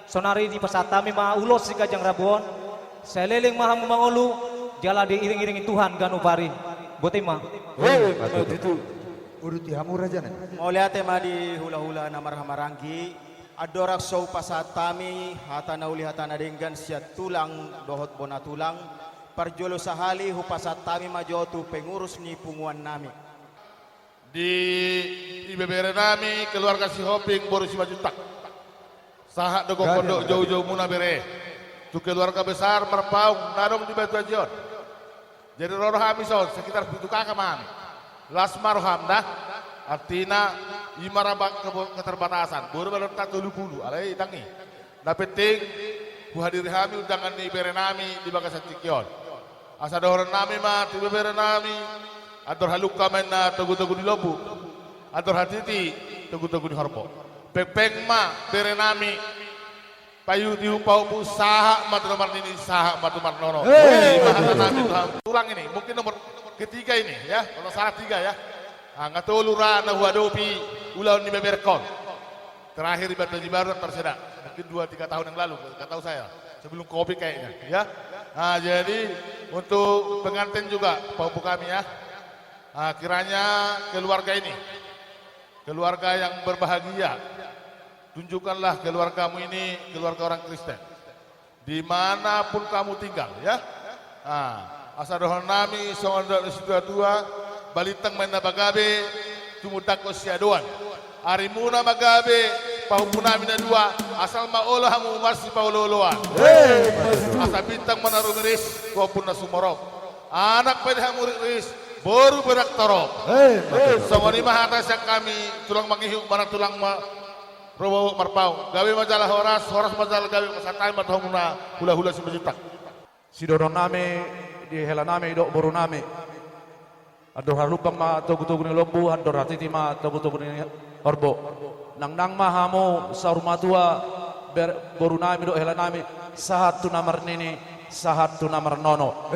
Sonari dipasahat hami ma ulos siganjang rambu on. Sai leleng ma hamu mangolu, jala diiring-iringi Tuhan ganup ari. Boti ma. Emma tutu. Uduti hamu rajanami. Mauliate ma di hula-hula na marhahamaranggi. Andorang so hupasahat hami hata na uli hata na denggan sian tulang dohot bona tulang, parjolo sahali hupasahat hami ma jo tu pengurus ni punguannami. Di ibeberenami keluarga Sihombing boru Simanjuntak. Sahat do gokhon dohot joujoumuna bere. Tu keluarga besar Marpaung na adong di Batu Aji on. Jadi ro do hami son sekitar pitu K K ma hami. Las ma roham da. Artina i ma ra ba-, kebo-, keterbatasan. Boru baru ta tolu pulu. Alai ndang i. Na penting huhadiri hami undangan ni berenami di bagasan tingki on. Asa dohononnami ma tu beberenami, andor halumpang ma inna togu-togu ni lombu, andor hatiti togu-togu ni horbo. Pengpeng ma berenami, paihut-ihut pahompu, sahat ma tu na marnini, sahat ma tu na marnono. Hei, i ma hatanami tu hamu. Tulang ini, mungkin nomor ketiga ini, ya, kalau salah tiga, ya. Ah, nga tolu ra na huadopi ulaon ni beberengkon. Terakhir di Batu Aji Baru, tarseda. Mungkin dua tiga tahun yang lalu, nggak tahu saya. Sebelum kopi kayaknya, ya. Nah, jadi untuk pengantin juga, Pak Ompu kami, ya. Nah, kiranya keluarga ini, keluarga yang berbahagia, tunjukkanlah keluargamu ini keluarga orang Kristen. Di mana pun kamu tinggal, ya. Nah, asa dohonon nami songon dok ni situa-tua, balintang ma inna pagabe, tumundalhon siadoan. Arimuna ma gabe, pahompu nami na dua, asal ma olo hamu marsipaolo-oloan. Asa bintang ma na rumiris, tu ombun na sumorop. Anak pe di hamu riris, boru pe ndang torop. Songon i ma hata sian hami, tulang mangihut, manang tulang ma- Ro boru marpaung, gabe ma jala horas, horas ma jala gabe, pasahat hami ma tu hamuna hula-hula Simanjuntak. Sidohonon nami di hela nami dohot boru nami. Andor halumpang ma togu-togu ni lombu, andor hatiti ma togu-togu ni horbo. Nangnang ma hamu saur matua, ber-, boru nami dohot hela nami, sahat tu na marnini, sahat tu na marnono.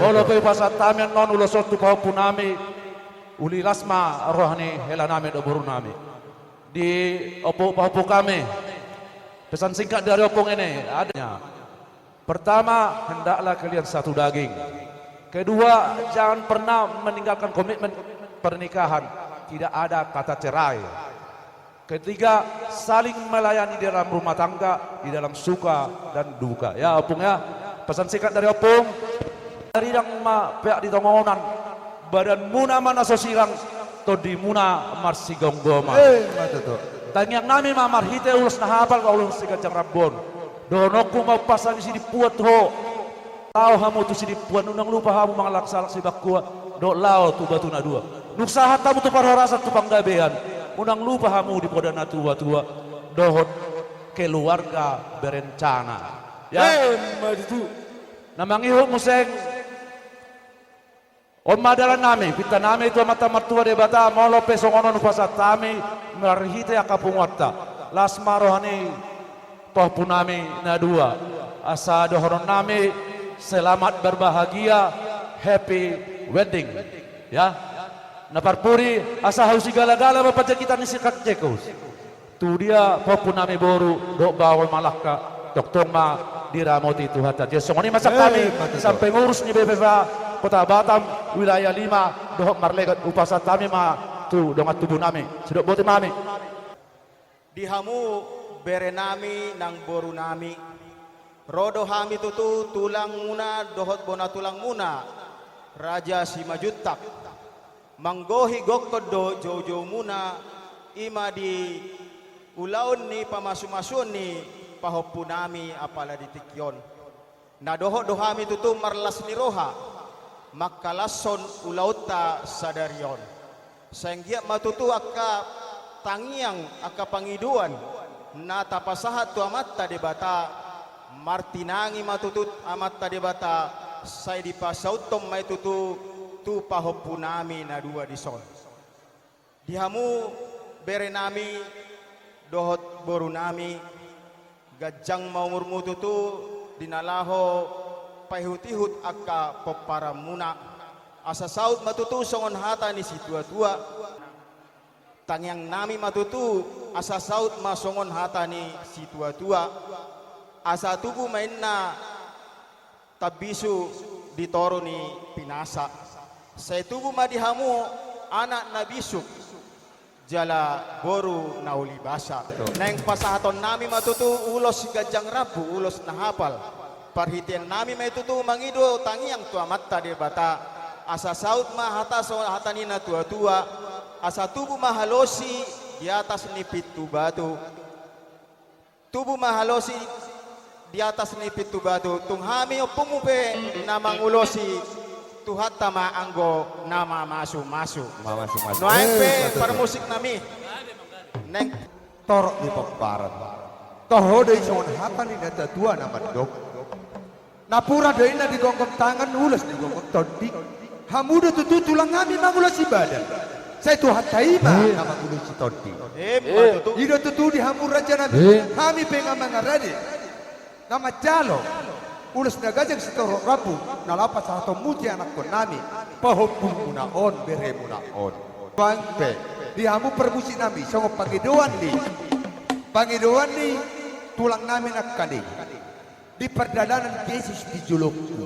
Olo pe hupasahat hami annon ulos on tu pahompu nami, uli las ma roha ni hela nami dohot boru nami. Di ompung, pahompu kami. Pesan singkat dari ompung ini, adanya. Pertama, hendaklah kalian satu daging. Kedua, jangan pernah meninggalkan komitmen pernikahan. Tidak ada kata cerai. Ketiga, saling melayani di dalam rumah tangga, di dalam suka dan duka. Ya, ompung ya. Pesan singkat dari ompung. Taridang ma peak di tonga onan, badanmuna ma na so sirang, tondimuna marsigomgoman. Tangiang nami ma marhite ulos na hapal dohot ulos siganjang rambu on. Dohononku ma umpasa ni sidimpuan tu ho. Laho hamu tu sidimpuan, unang lupa hamu mangalangsalak sibangkua, dohot laho tu batu na dua. Nunga sahat hamu tu parhorasan tu panggabean, unang lupa hamu di poda na tua-tua dohot keluarga berencana. Ya. Na mangihut muse. On ma dalan nami, pinta nami tu Amanta Martua Debata, molo pe songon on hupasahat hami, marhite angka punguanta. Las ma roha ni pahompu nami na dua. Asa dohonon nami, selamat berbahagia, happy wedding. Ya. Na parpudi, asa hau sigala-gala ma panjangkitan ni si Kak Jekus. Tu dia pahompu nami boru, dohot baoa ma langka, tongtong ma diramoti Tuhanta. Jadi songon i ma sian hami, sampe ngurus ni B P P H Kota Batam, wilayah lima, dohot marlegot, hupasahat hami ma tu dongan tubu nami. Sidok boti ma hami. Di hamu bere nami nang boru nami. Ro do hami tutu tulangmuna dohot bona tulangmuna, Raja Simanjuntak. Manggohi gokhon do jou-joumuna, i ma di ulaon ni pamasu-masuon ni pahompu nami apala di tingki on. Na dohot do hami tutu marlas ni roha, mangkalashon ulaonta sadari on. Sai anggiat ma tutu angka tangiang, angka pangidoan na tapasahat tu Amanta Debata, martinangi ma tutu Amanta Debata, sai dipasauthon ma i tutu tu pahompu nami na dua dison. Di hamu bere nami dohot boru nami, ganjang ma umurmu tutu, di na laho paihut-ihut angka pomparanmuna. Asa saut ma tutu songon hata ni situa-tua. Tangiang nami ma tutu, asa saut ma songon hata ni situa-tua. Asa tubu ma inna tambisu di toru ni pinasa. Sai tubu ma di hamu anak na bisuk, jala boru na uli basa. Naeng pasahaton nami ma tutu ulos siganjang rambu, ulos na hapal. Parhitean nami ma i tutu mangido tangiang tu Amanta Debata. Asa saut ma hata so-, hata ni na tua-tua. Asa tubu ma halosi di atas ni pintu batu. Tubu ma halosi di atas ni pintu batu, tung hami ompungmu pe na mangulosi, Tuhanta ma anggo na mamasu-masu. Mamasu-masu. Nuaeng pe parmusik nami. Naeng torop ni pomparan. Toho do i songon hata ni na tua-tua na mandok. Napuran do inna di gonggom tangan, ulos di gonggom tondi. Hamu do tutu tulang nami mangulosi badan. Sai Tuhanta i ma na mangulosi tondi. I do tutu di hamu raja nami. Hami pe nga mangarade. Na manjalo ulos na ganjang sitorop rambu na laho pasahatonmu tu ianakhon nami, pahompumuna on, beremuna on. Nuaeng pe di hamu parmusik nami songon pangidoan ni, pangidoan ni tulang nami nangkaning. Di pardalanan Jesus di jolongku.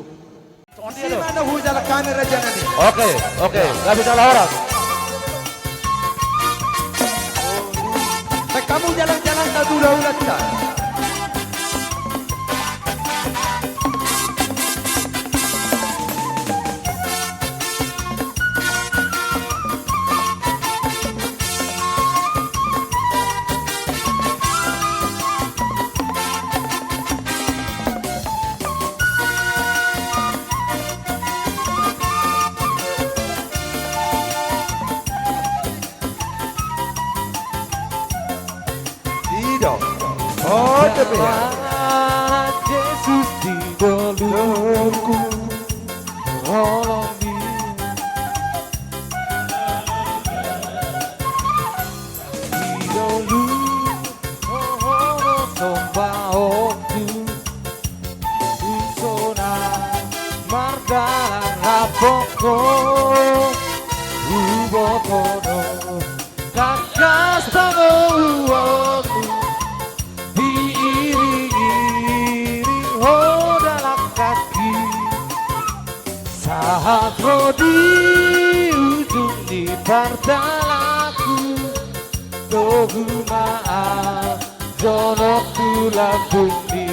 Songon dia do. Isi ma na hujalang hami raja nami. Oke, oke. Ya. Nggak bisa lawan. Baik, hamu jalang-jalang, ta tu hulahulanta. Ido. Oh, tapi ya. Dalan Jesus di dolokku, holong dia. Di dolok, oh, oh, somba oku. Husona mardalan rap ho, huboto do tangkas pangomoanmu. Diiring-iring ho dalan hami, sahat ro di ujung ni pardalananku. Togu ma au jonok tu lambungmi.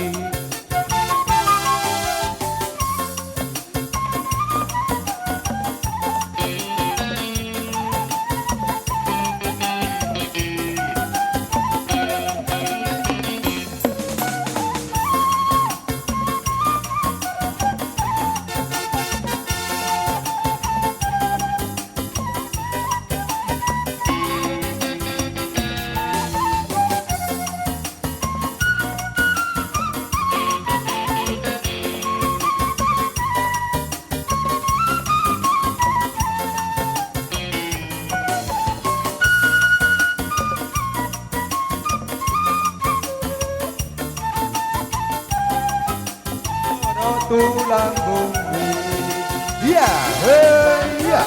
Tulang bumi. Iya, hei, iya.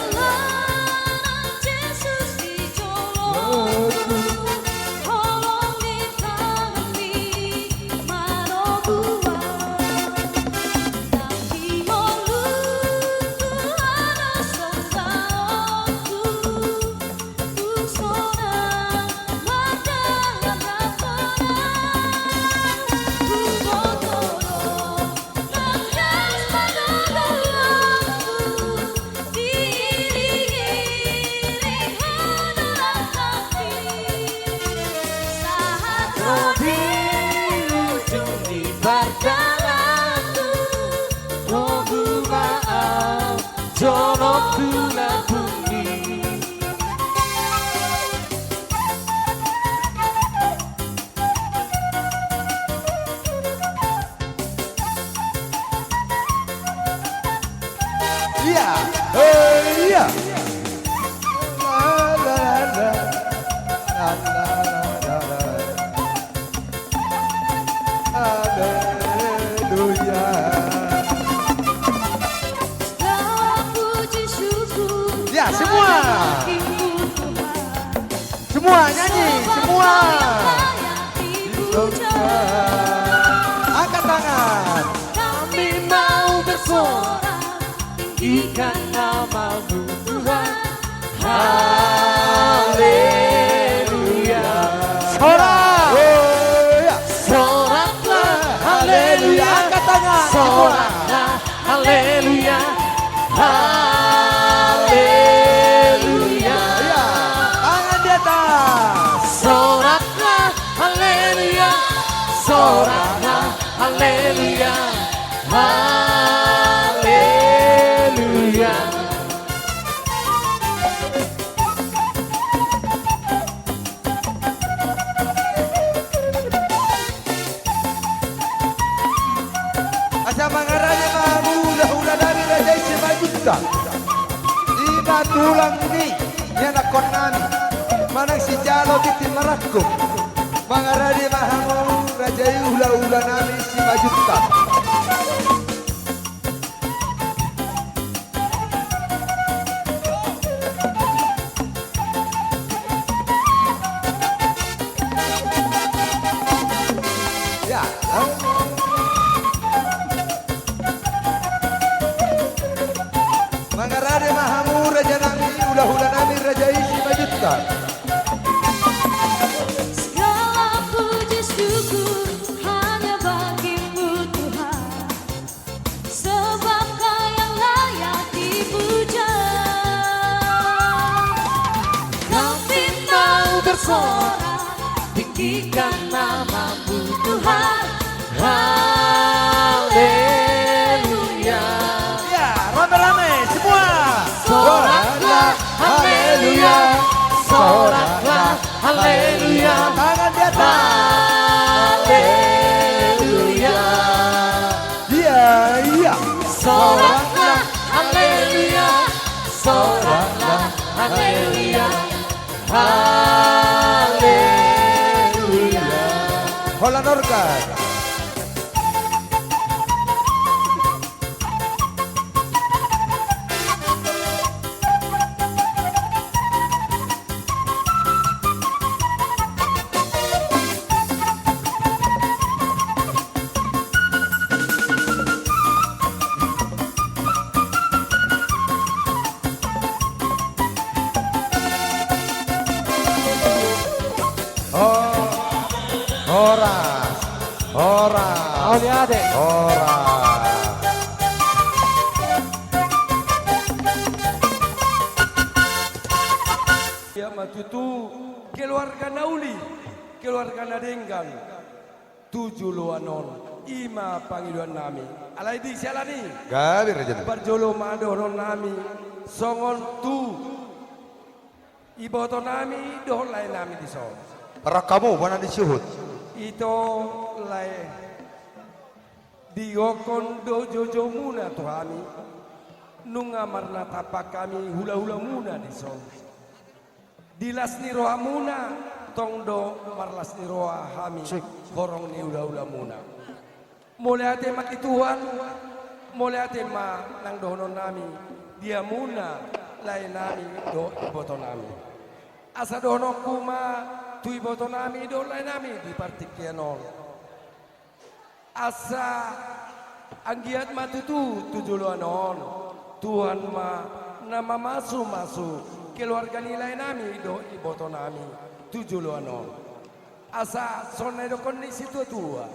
Jonok tu lambungmi. Iya, hei, iya. La, la, la, la. La, la, la, la, la. Haleluya. Segala puji syukur. Ya, semua. Bagimu Tuhan. Semua nyanyi, semua. Angkat tangan. Kami mau bersorak, tinggikan nama-Mu Tuhan. Haleluya. Sorak. Haleluya. Soraklah. Haleluya. Angkat tangan semua. Soraklah. Haleluya. Haleluya. Iya. Tangan di atas. Soraklah. Haleluya. Soraklah. Haleluya. Haleluya. Asa mangarade ma hamu hulahula nami raja i Simanjuntak. I ma tulang ni ianakhon nami manang sijalo tintin marangkup. Mangarade ma hamu raja i hulahula nami Simanjuntak. Ya. Segala puji syukur hanya bagi-Mu, Tuhan, sebab Kau yang layak dipuja. Kami mau bersorak, tinggikan nama-Mu, Tuhan. Haleluya. Ya, rame-rame semua. Soraklah, haleluya. Soraklah, haleluya. Tangan di atas. Haleluya. Iya, iya. Soraklah, haleluya. Soraklah, haleluya. Haleluya. Holan organ. Ho-, horas, horas. Mauliate. Horas. Ia ma tutu keluarga na uli, keluarga na denggan tu joloan on, i ma pangidoannami. Alai di siala ni i, gabe raja nami, parjolo ma dohononnami songon tu ibotonami dohot laenami dison. Parangkamu bona disuhut. Ito lae, digokhon do joujouMuna tu hami, nunga marnatampak hami hulahulamuna dison. Di las ni rohaMuna, tong do marlas ni roha hami, sip, horong ni hulahulamuna. Mauliate ma di Tuhan, mauliate ma nang dohononnami di hamuna laenami dohot ibotonami. Asa dohononku ma tu ibotonami dohot laenami di partingkian on. Asa anggiat ma tutu tu joloan on, Tuhan ma na mamasumasu keluarga ni laenami dohot ibotonami tu joloan on. Asa songon na nidokkon ni situatua: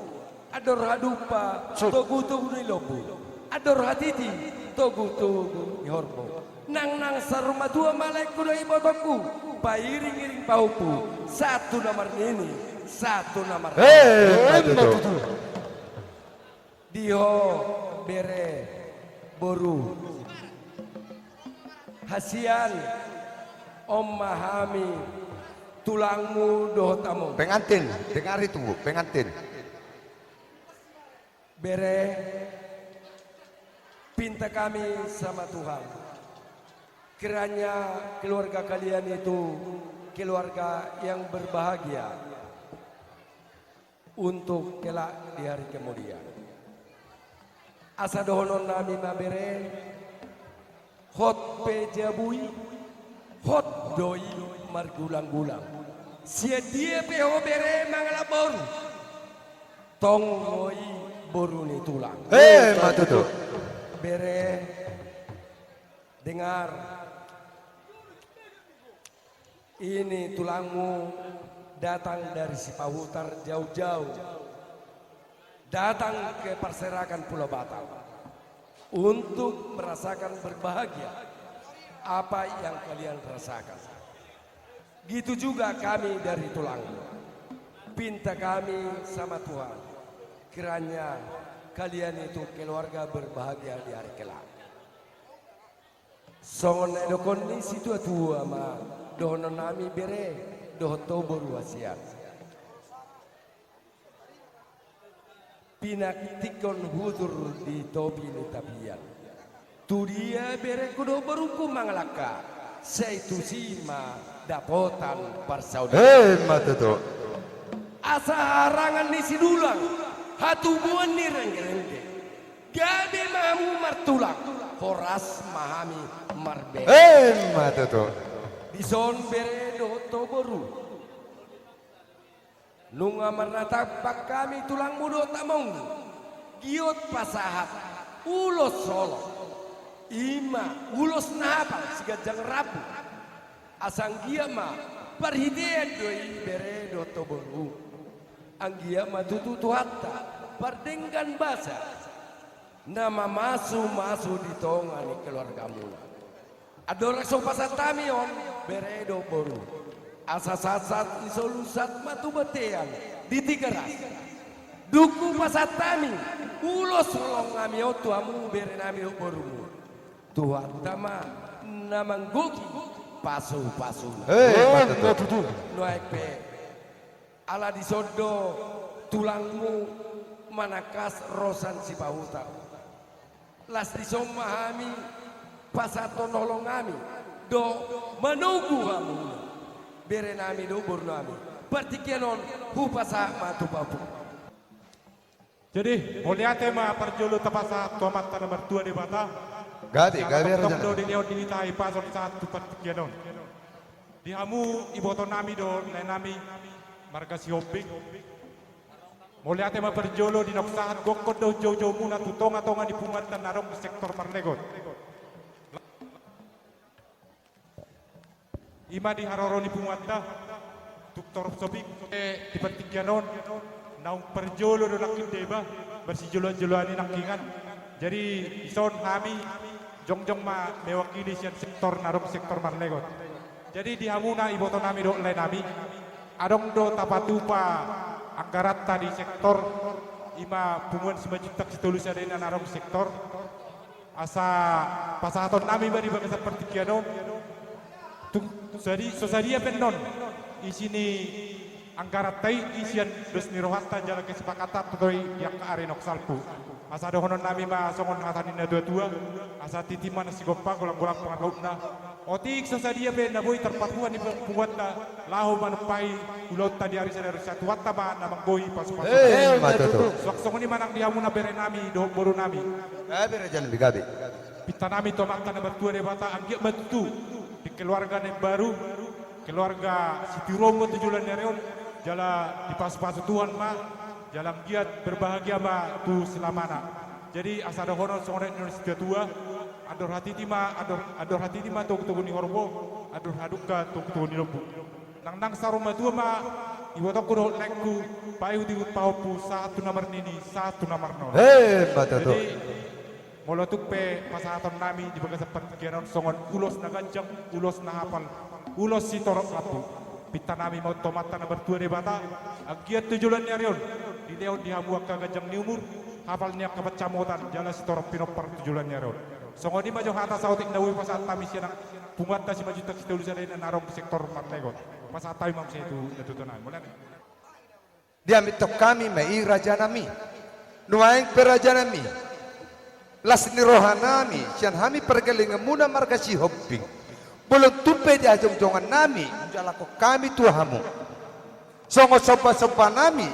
Andor hadumpa, sip, togutogu ni lombu. Andor hatiti, togutogu ni horbo. Nangnang saur matua ma laengku dohot ibotongku, pairingiring pahompu, sahat tu na marnini, sahat tu na marnono. Emma tutu. Di ho, bere, boru, hasian, on ma hami tulangmu dohot among. Pengantin, dengari tubu, pengantin. Bere, pinta kami sama Tuhan, kiranya keluarga kalian itu keluarga yang berbahagia untuk kelak di hari kemudian. Asa dohononnami ma, bere, hot pe jabu i, hot do i margulanggulang. Sian dia pe ho, bere, mangalap boru, tong ho i boru ni tulang. Emma tutu. Bere, dengar. Ini tulangmu datang dari Sipahutar jauh-jauh, datang ke parserakan Pulau Batam untuk merasakan berbahagia apa yang kalian rasakan. Gitu juga kami dari tulangmu. Pinta kami sama Tuhan, kiranya kalian itu keluarga berbahagia di hari kelak. Songon na nidokkon ni situatua ma dohononnami, bere, dohot ho, boru hasian. Pinantikhon hujur di topi ni tapian. Tudia berengku dohot borungku mangalangka, sai tusi ma dapotan parsaulian. Emma tutu. Asa harangan ni sidulang, hatubuan ni renggerengge, gabe ma hamu martulang, horas ma hami marbere. Emma tutu. Dison, bere, dohot ho, boru, nunga marnatampak hami tulangmu dohot amongmu, giot pasahat ulos holong, i ma ulos na hapal siganjang rambu. Asa anggiat ma parhitean do i bere dohot boru. Anggiat ma tutu Tuhanta pardenggan basa na mamasumasu di tonga ni keluargamuna. Andorang so pasahat hami on, bere dohot boru, asa sahatsahat ni solu sahat ma tu bontean di Tigaras. Dung hupasahat hami ulos holong hami on tu hamu bere nami dohot borumu, Tuhanta ma na manggohi pasupasuna. Eh, eh, mantap, mantap tutu. Nuaeng pe, ala dison do tulangmu manangkas rosan sipahuta. Las dison ma hami pasahathon holong hami dohot manogu hamu, bere nami dohot boru nami. Partingkian on hupasahat ma tu hamu. Jadi, mauliate ma parjolo tapasahat tu Amanta na martua Debata. Gabe, gabe, raja. Tong do dilehon ni hita i pason sahat tu partingkian on. Di hamu iboto nami dohot lae nami marga Sihombing. Mauliate ma parjolo di naung sahat gokkon dohot joujoumuna tu tongatonga ni punguanta na adong di sektor Marlegot. I ma di haroro ni punguanta, tung torop so bingke di partingkian on, naung parjolo do nangkin deba, marsijoloanjoloan i nangkiningan. Jadi, dison hami jongjong ma mewakili sian sektor na adong sektor Marlegot. Jadi, di hamuna iboto nami dohot lae nami, adong do tapatupa anggaranta di sektor, i ma punguan Simanjuntak Sitolu Sada i na adong sektor. Asa pasahaton nami ma di bagasan partingkian on. Tung, sadi-, so sadia pe annon isi ni anggaranta i, isian dos ni rohanta jala kesepakatan totoi di angka ari naung salpu. Asa dohonon nami ma songon hata ni natuatua, asa titi ma na sigompa, golanggolang pangarahutna. Otik so sadia pe na boi tarpatua ni punguanta laho manumpahi ulaonta di ari sadari on, sai Tuhanta ma na manggohi pasupasu. Eh, eh, ma tutu. Suang songon i ma nang di hamuna bere nami dohot boru nami. Gabe, raja nami, gabe. Pinta nami tu Amanta na martua Debata, anggiat ma tutu di keluarga na imbaru, keluarga sitiruon ma tu joloan ni ari on, jala dipasupasu Tuhan ma, jala anggiat berbahagia ma tu selamana. Jadi, asa dohonon songon na nidok ni situatua, andor hatiti ma, andor, andor hatiti ma togutogu ni horbo, andor hadungka togutogu ni lombu. Nang, nang saur matua ma ibotongku dohot laengku, paihut-ihut pahompu, sahat tu na marnini, sahat tu na marnono. Eh, ma tutu. Jadi, molo tung pe pasahaton nami di bagasan partingkian on songon ulos na ganjang, ulos na hapal, ulos sitorop rambu, pinta nami ma on tu Amanta na martua Debata, anggiat tu joloan ni ari on dilehon di hamu angka ganjang ni umur, hapal ni angka pansamotan jala sitorop pinompar tu joloan ni ari on. Songon i ma jo hata saotik na boi pasahat hami sian punguanta Simanjuntak Sitolu Sada i na adong di sektor Marlegot. Pasahat hami ma muse tu natuatua nami. Mauliate. Diaminton hami ma i, raja nami. Nuaeng pe, raja nami, las ni roha nami sian hami pargellenganmuna marga Sihombing, molo tung pe di hajongjongan nami ujalakkon hami tu hamu, songon sombasomba nami,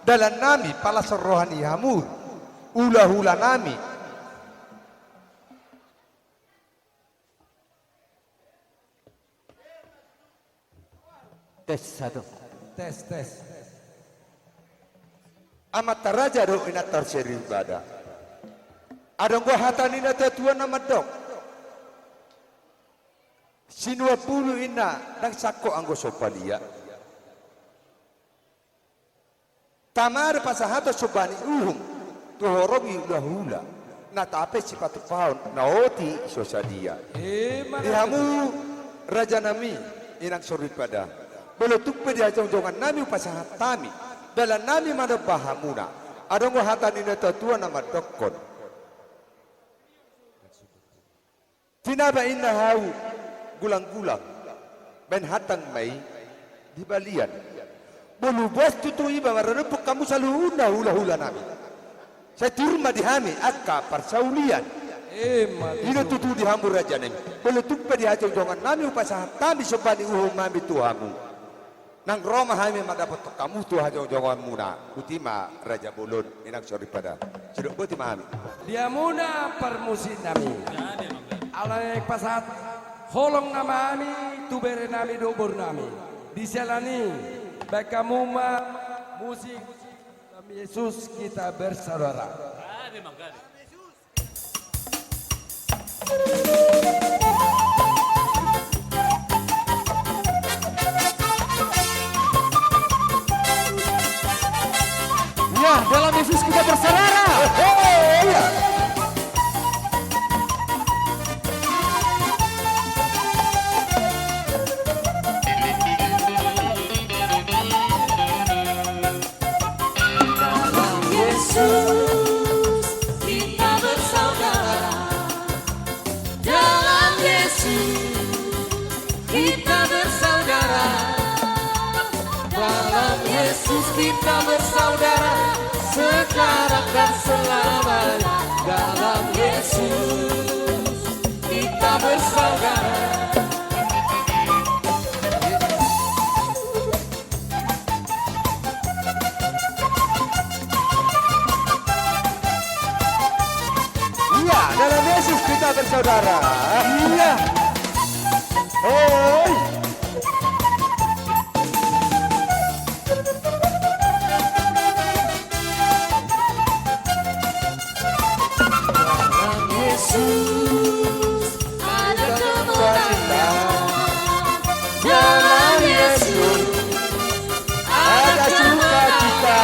dalan nami, palashon roha ni hamu, hulahula nami. Tes satu. Tes, tes. Amanta raja dohot inanta soripada, adong do hata ni natuatua na mandok: Sinuan bulu inna ndang sangkot anggo so palia. Tama do pasahaton somba ni uhum, tu horong ni hulahula, na tape sipatupaon na otik so sadia. Eh, di hamu, raja nami, inang soripada, molo tung pe di hajongjongan nami hupasahat hami, dalan nami manomba hamuna, adong do hata ni natuatua na mandokkon: Tinaba inna hau gulanggulang, baen handang ma i di balian. Molo boas tutu iba maradophon hamu saluhutna hulahula nami, sai tiur ma di hami angka parsaulian. Ima tutu. I do tutu di hamu raja nami. Molo tung pe di hajongjongan nami hupasahat hami somba ni uhum nami tu hamu, nang ro ma hami mandapothon hamu tu hajongjonganmuna. Boti ma raja bolon, inang soripada. Sidok boti ma hami. Di hamuna parmusik nami, ala naeng pasahat holong nama hami tu bere nami dohot boru nami, di siala ni i baen hamu ma musik Yesus Kita Bersaudara. Bersaudara. Hehe, iya. Dalam Yesus kita bersaudara. Dalam Yesus kita bersaudara. Dalam Yesus kita bersaudara. Sekarang dan selamanya. Dalam Yesus kita bersaudara. Iya, dalam Yesus kita bersaudara. Iya. Hei. Dalam Yesus ada kemenangan. Dalam Yesus ada sukacita.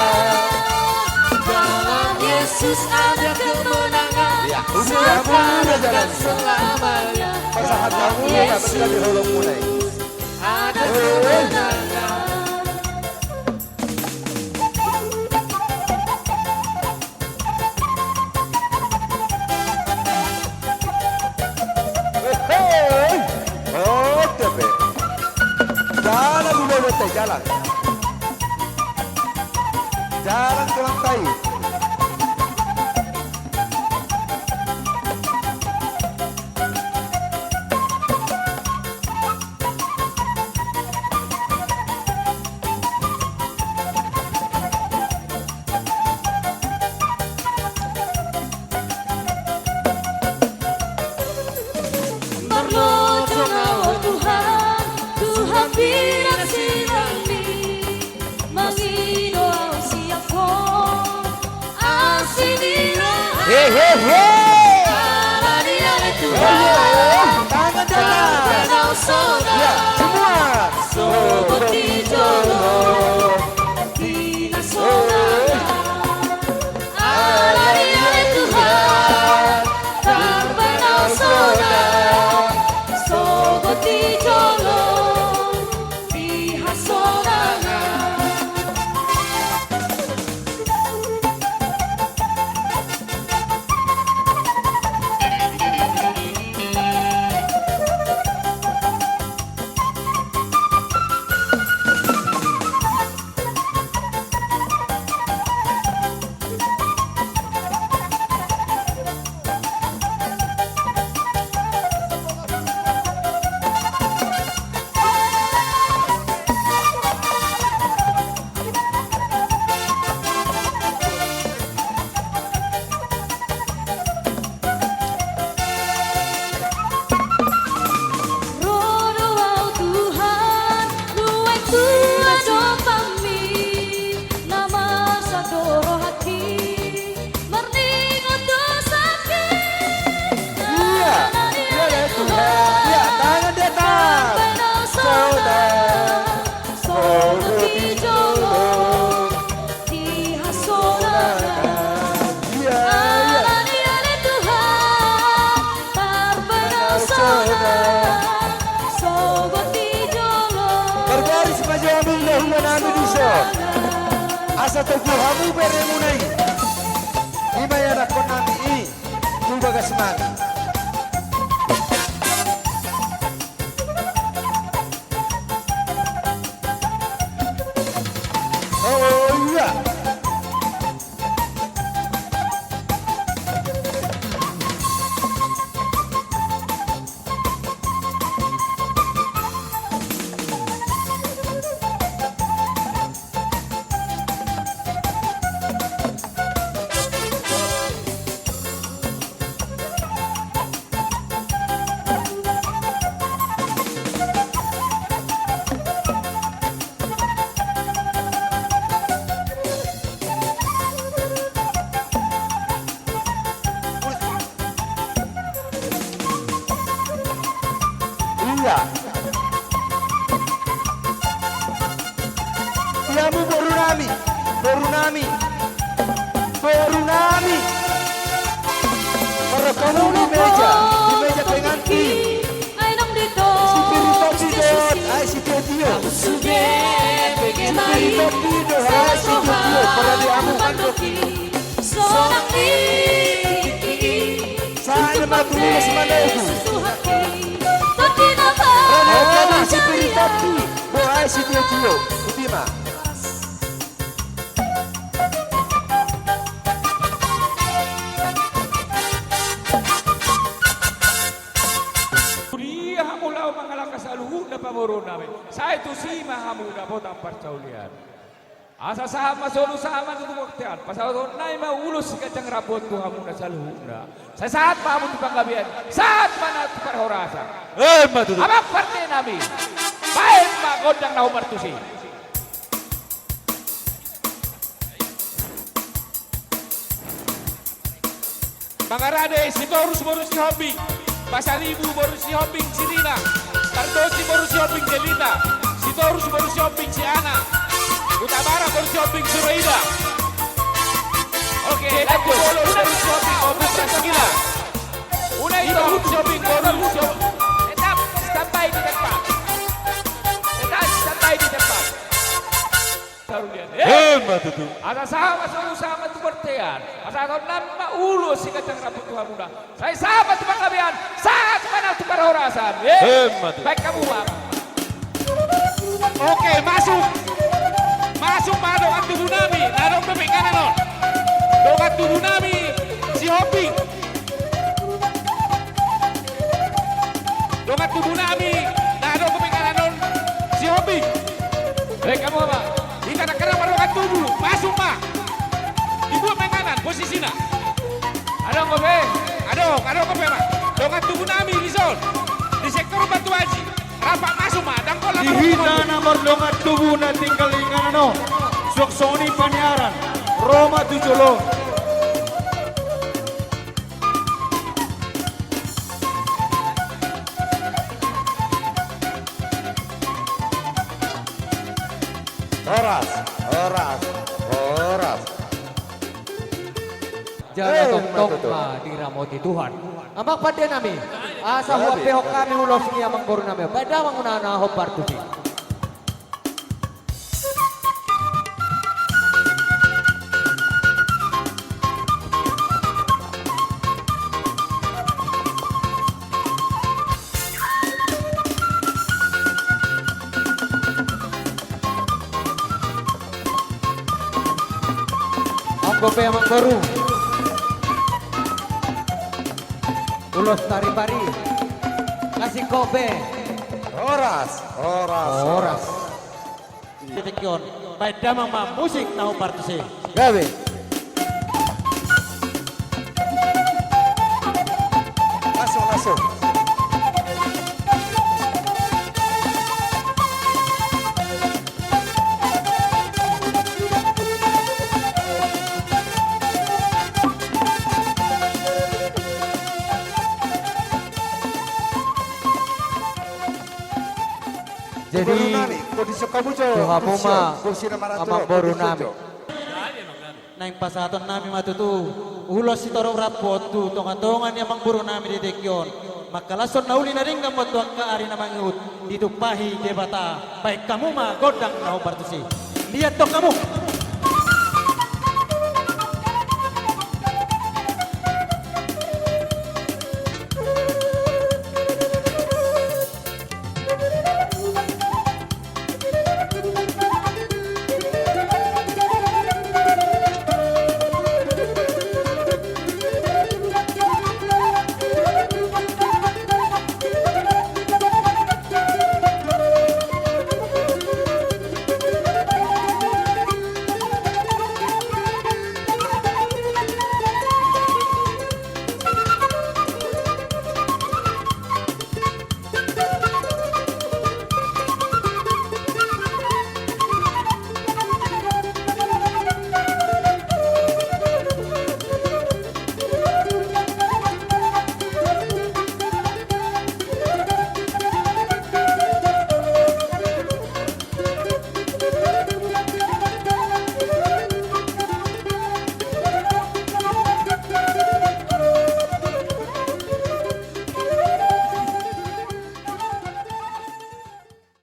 Dalam Yesus ada kemenangan. Ya, sekarang dan selamanya. Pasahat hamu, ya, Yesus. Ada kemenangan. Hei, hei. Oke, be. Jalan dulu, be, jalan. Jalan, jalan, tai. Marlojong au Tuhan, Tuhan pinarsilang ni. Mangido au siap ho. Asi ni roha. Hehehe. Ala ni ale Tuhan. Tangan di atas. Tangan au soda. Ya, semua. Sogot di jolo. Di na soda. Ala ni ale Tuhan. Tangan au soda. Sogot di jolo. Di hasonangan. Ro do au Tuhan, nuaeng tu adopanMi. Na masa do rohangki, marningot dosangki. Iya, iya, Tuhan. Iya, tangan di atas. Saudara, saudara di jolo, di hasonangan. Iya, iya. Ala ni ale Tuhan, tarpinasona, sogot di jolo. Marbaris ma jo hamu, ulaon nami dison. Asa togu hamu beremuna i. Ima ianakkon nami i tu bagas nami. Oh, iya. Tulis manogu. Rana kami sipiri tapi boai sitio-tio. Iti ma. Tudia hamu laho mangalangka saluhutna pamoruonnami. Sai tusi ma hamu dapotan parsaulian. Asa sahat ma solu sahat ma tutu bontean. Pasahatonnami ma ulos siganjang rambu on tu hamuna saluhutna. Sai sahat ma hamu tu panggabean. Sahat ma na tu parhorasan. Emma tutu. Amang partenami. Baen ma gondang na hombar tusi. Mangarade Sitorus boru Sihombing, Pasaribu boru Sihombing si Rina, Pardosi boru Sihombing Jelita, Sitorus boru Sihombing si Ana, Hutabarat boru Sihombing Suraida. Oke, Jeddah lanjut. Boru Sihombing Obu Prasmila. Unai Iba boru Sihombing boru Sihombing. Tetap standby di tempat. Tetap standby di tempat. Sarulian. Emma tutu. Asa sahat ma solu sahat ma tu bontean. Pasahatonnami ma ulos siganjang rambu tu hamuna. Sai sahat ma tu panggabean. Sahat ma na tu parhorasan. Emma tutu. Baen hamu ma. Oke, masuk. Masuk ma dongan tubunami. Na adong dope inganan on. Dongan tubunami Sihombing. Dongan tubunami na adong dope inganan on Sihombing. Baen hamu ma. Hita nangkin ma dongan tubu. Masuk ma. Dibuat ma inganan posisina. Adong dope. Adong, adong dope ma. Dongan tubunami dison. Di sektor Batu Aji. Rap masuk ma, ndang pola. Di hita na mardongan tubu na tinggal di inganan on. Suang songon i paniaran. Ro ma tu jolo. Horas, horas, horas. Jala tongtong ma diramoti Tuhan. Amang pandenami, asa huampehon hami ulos ni amangborunami. Baen damang unang na hombar tusi. Anggo pe amangboru. Ulos taripari. Kasih kobe. Horas, horas, horas. Horas. Di tingki on, baen damang ma musik na hombar tusi. Gabe. Langsung, langsung. Jadi, tu hamu ma amangborunami. Naeng pasahatonnami ma tutu ulos sitorop rambu on tu tongatonga ni amangborunami di tingki on. Mangkalashon na uli na denggan ma tu angka ari na mangihut ditumpahi Debata. Baen hamu ma gondang na hombar tusi. Liat tong hamu.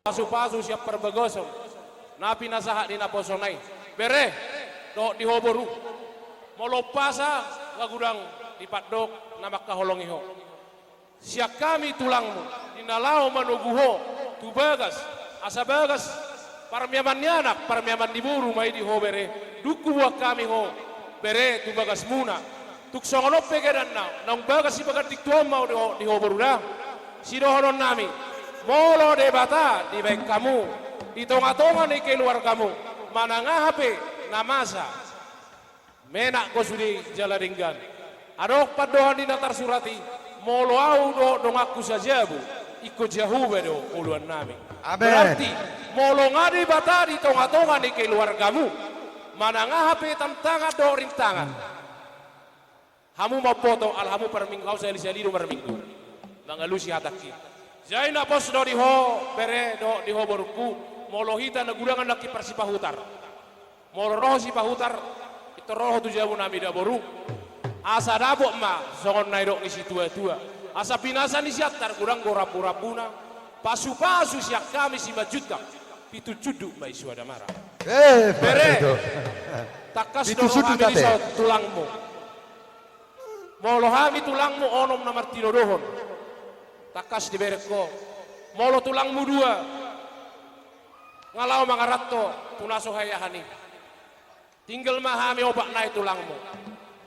Pasupasu sian parbagason na pinasahat ni naposona i. Bere, dohot di ho boru. Molo umpasa, nga godang dipandok na mangkaholongi ho. Sian hami tulangmu, di na laho manogu ho tu bagas, asa bagas parmiaman ni anak, parmiaman ni boru ma i di ho bere, dung huboan hami ho bere tu bagasmuna. Tung songon on pe gadanna, naung bagas sipaganding tua ma di ho, di ho boru da. Sidohononnami, molo Debata dibahen hamu di tongatonga ni keluargamu, manang aha pe na masa, menak do sude jala denggan. Adong pandohan ni na tarsurat i, molo ahu dohot donganku sajabu, ingkon Jahowa do oloannami. Amen. Berarti, molo nga Debata di tongatonga ni keluargamu, manang aha pe tantangan dohot rintangan, hamu ma umboto, ala hamu parminggu, ahu sahali-sahali do marminggu mangalusi hatangki. Jadi na pos do di ho bere dohot di ho borungku, molo hita na gudangan nangkin parsipahutar. Molo ro ho sipahutar, pintor ro ho tu jabunami da boru. Asa dapot ma songon na nidok ni situatua. Asa pinasa ni Siantar godang do rambu-rambuna. Pasupasu sian hami Simanjuntak, pitu sundut ma i suada mara. Eh, bere, betul. Tangkas do hami dison tulangmu. Molo hami tulangmu onom na martinodohon, tangkas dibereng ho. Molo tulangmu dua, nga laho mangaranto tu na so haeahan i, tinggal ma hami opat nai tulangmu.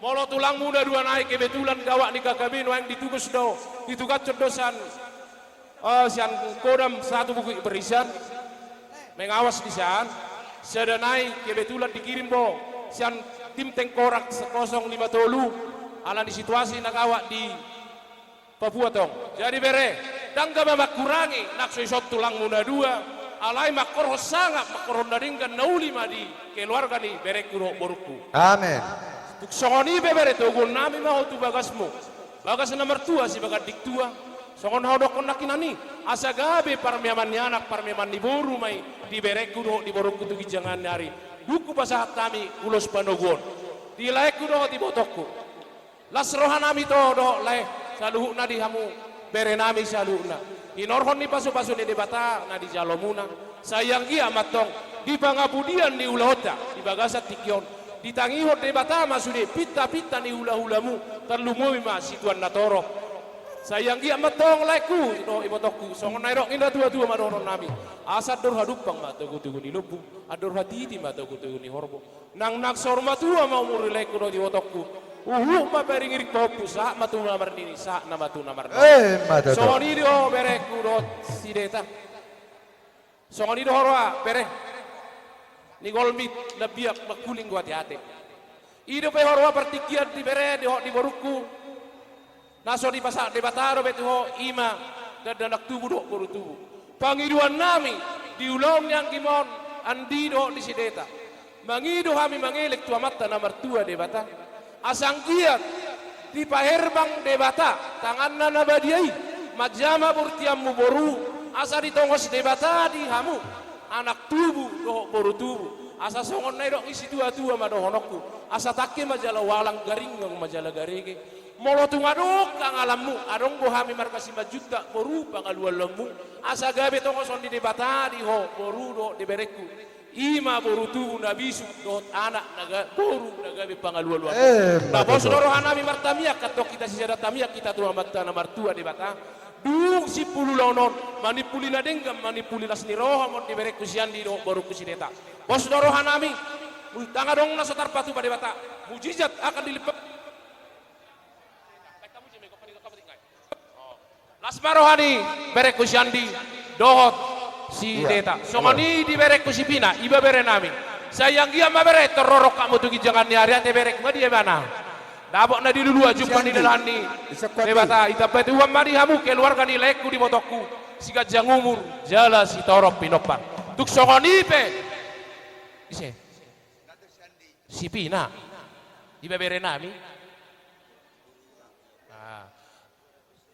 Molo tulangmu na dua nai kebetulan gawat ni K K B nuaeng ditugos do, ditugashon do sian, eh, sian Kodam satu Bukit Barisan, mengawas di san. Sada nai kebetulan dikirim do sian tim Tengkorak kosong lima tolu, ala ni situasi na gawat di Papua tong. Jadi bere, ndang gabe mangkurangi nang so dison tulangmu na dua, alai mangkorhon sangap, mangkorhon na denggan na uli ma di keluarga ni berengku dohot borungku. Amen. Tung songon i pe bere, toguonnami ma ho tu bagasmu. Bagas na martua sipaganding tua. Songon na hudokkon nangkinan i, asa gabe parmiaman ni anak, parmiaman ni boru ma i di berengku dohot di borungku tu ginjang ni ari. Dung hupasahat hami ulos panoguon di laengku dohot ibotongku. Las rohanami ito dohot lae, saluhutna di hamu berenami saluhutna. Hinorhon ni pasupasu ni Debata na dijalomuna. Sai anggiat ma antong di pangapudian ni ulaonta di bagasan tingki on, ditangihon Debata ma sude pintapinta ni hulahulamu, tarlumobi ma situan na torop. Sai anggiat ma antong laengku dohot ibotongku, songon na nidok ni natuatua ma dohononnami. Asa andor hadumpang ma togutogu ni lombu, andor hatiti ma togutogu ni horbo. Nang, nang saur matua ma umur ni laengku dohot ibotongku. Huhut ma paringiring pahompu, sahat ma tu na marnini, sahat nama tu na marnono. Eh, ma tutu. Songon i do berengku dohot si Deta. Songon i do ho roha bere. Nigol mit na biak mangkuling do ateate. I dope ho roha partingkian di bere dohot di borungku. Na so dipasahat Debata dope tu ho, i ma dakdanak tubu dohot boru tubu. Pangidoannami di ulaon ni anggim on, Andi dohot di si Deta. Mangido hami mangelek tu Amanta na martua Debata. Asa anggiat dipaherbang Debata tanganna na badia i, manjama bortianmu boru, asa ditongos Debata di hamu anak tubu dohot boru tubu. Asa songon na nidok ni situatua ma dohononku, asa tangke ma jala ualang, garingang ma jala garege. Molo tung adong hangalanmu, adong do hami marga Simanjuntak boru pangalualuanmu, asa gabe tongoson ni Debata di ho boru dohot di berengku. I ma boru tubu na bisuk dohot anak na ga-, boru na gabe pangalualuanmu. Eh, ma tutu. Na pos do rohanami martamiang, antong hita sisada tamiang hita tu Amanta na martua Debata. Dung simpul ulaon on, manimpuli na denggan, manimpuli las ni roha ma on di berengku si Andi dohot borungku si Deta. Pos do rohanami, mui-, ndang adong na so tarpatupa Debata. Mujizat akan dilimpahkan. Las ma roha ni berengku si Andi dohot si Deta. Iya. Songon i di berengku si Pina, iba berenami. Sai anggiat ma bere, torrorong hamu tu ginjangan ni ari, ate berengku, nga dia ibana. Dapot na diluluan, jumpang di dalan ni Debata. Itambai Tuhan ma di hamu keluarga ni laengku, di ibotongku, siganjang umur jala sitorop pinompar. Tung songon i pe. Ise? Si Pina. Iba berenami. Ah.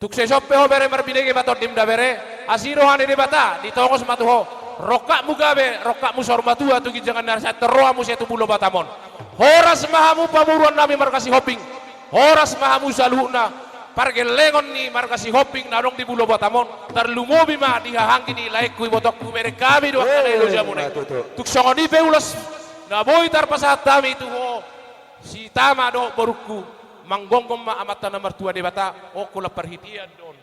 Tung sai sope ho bere, marbinege ma tondim da bere, asi roha ni Debata ditongos ma tu ho. Rongkapmu gabe, rongkapmu saur matua tu ginjangan ni ari, sai tor ro hamu muse tu Pulo Batam on. Horas ma hamu pamoruonnami marga Sihombing. Horas ma hamu saluhutna pargellengon ni marga Sihombing na adong di Pulo Batam on. Tarlumobi ma di hahaanggi ni laengku, ibotongku, berengkami do angka na niluluanmuna i. Tung songon i pe ulos na boi tarpasahat hami tu ho, si tama dohot borungku, Manggonggom ma Amanta na martua Debata, on holan parhitean do on.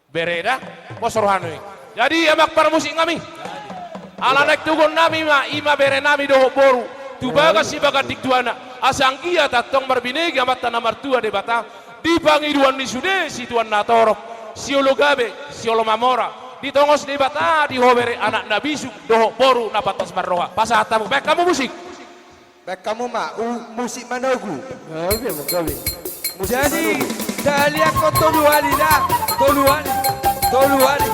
Bere da, pos rohana i. Jadi, amang parmusik nami. Ala naeng tugon nami ma, i ma bere nami dohot boru. Tu bagas si baganding tu anak. Asa anggiat antong marbinege Amanta na martua Debata. Di pangidoan ni sude situan na torop. Siolo gabe, siolo mamora. Ditongos Debata di ho bere anak na bisuk, dohot boru na pantas marroha. Pasahat hamu, baen hamu musik. Baen hamu ma, u-, musik manogu. Gabe, gabe. Musik manogu. Jadi, taliathon tolu hali da, tolu hali, tolu hali.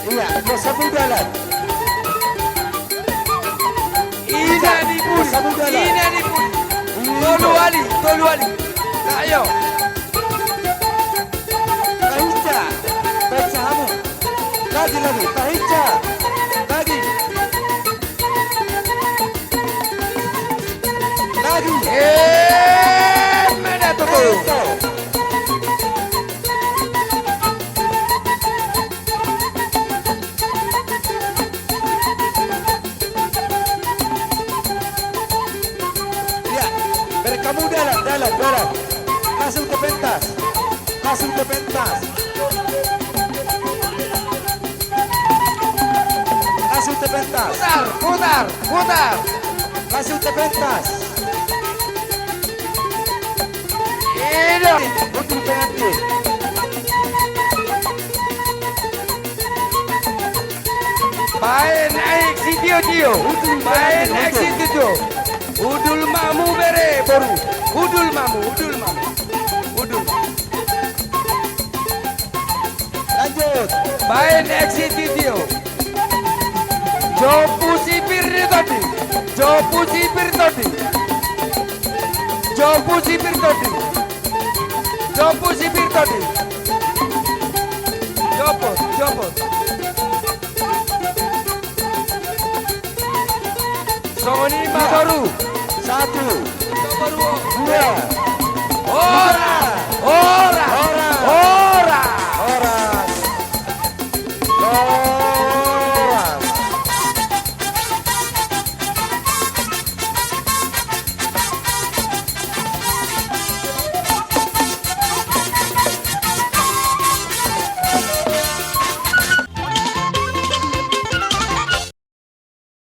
Iya, pos hamu dalan. Ina ni pul, ina ni pul. Tolu hali, tolu hali. Ayo. Pahinsa, pahinsa hamu. Lagi, lagi, pahinsa. Lagi. Lagi. Eh, mana tu? Pahinsa. Iya, bere hamu dalan, dalan, dalan. Langsung ke pentas. Langsung ke pentas. Langsung ke pentas. Putar, putar, putar. Langsung ke pentas. Ida. Untuk pengantin. Baen aek sitio-tio. Baen aek sitio-tio. Hundul ma hamu bere boru. Hundul ma hamu, hundul ma hamu. Hundul ma hamu. Lanjut. Baen aek sitio-tio. Jompu sipir ni tondi. Jompu sipir tondi. Jompu sipir tondi. Jompu sipir tondi. Jompu, jompu. Songon i ma boru. Satu. Boru. Dua. Horas. Horas. Horas. Horas. Horas.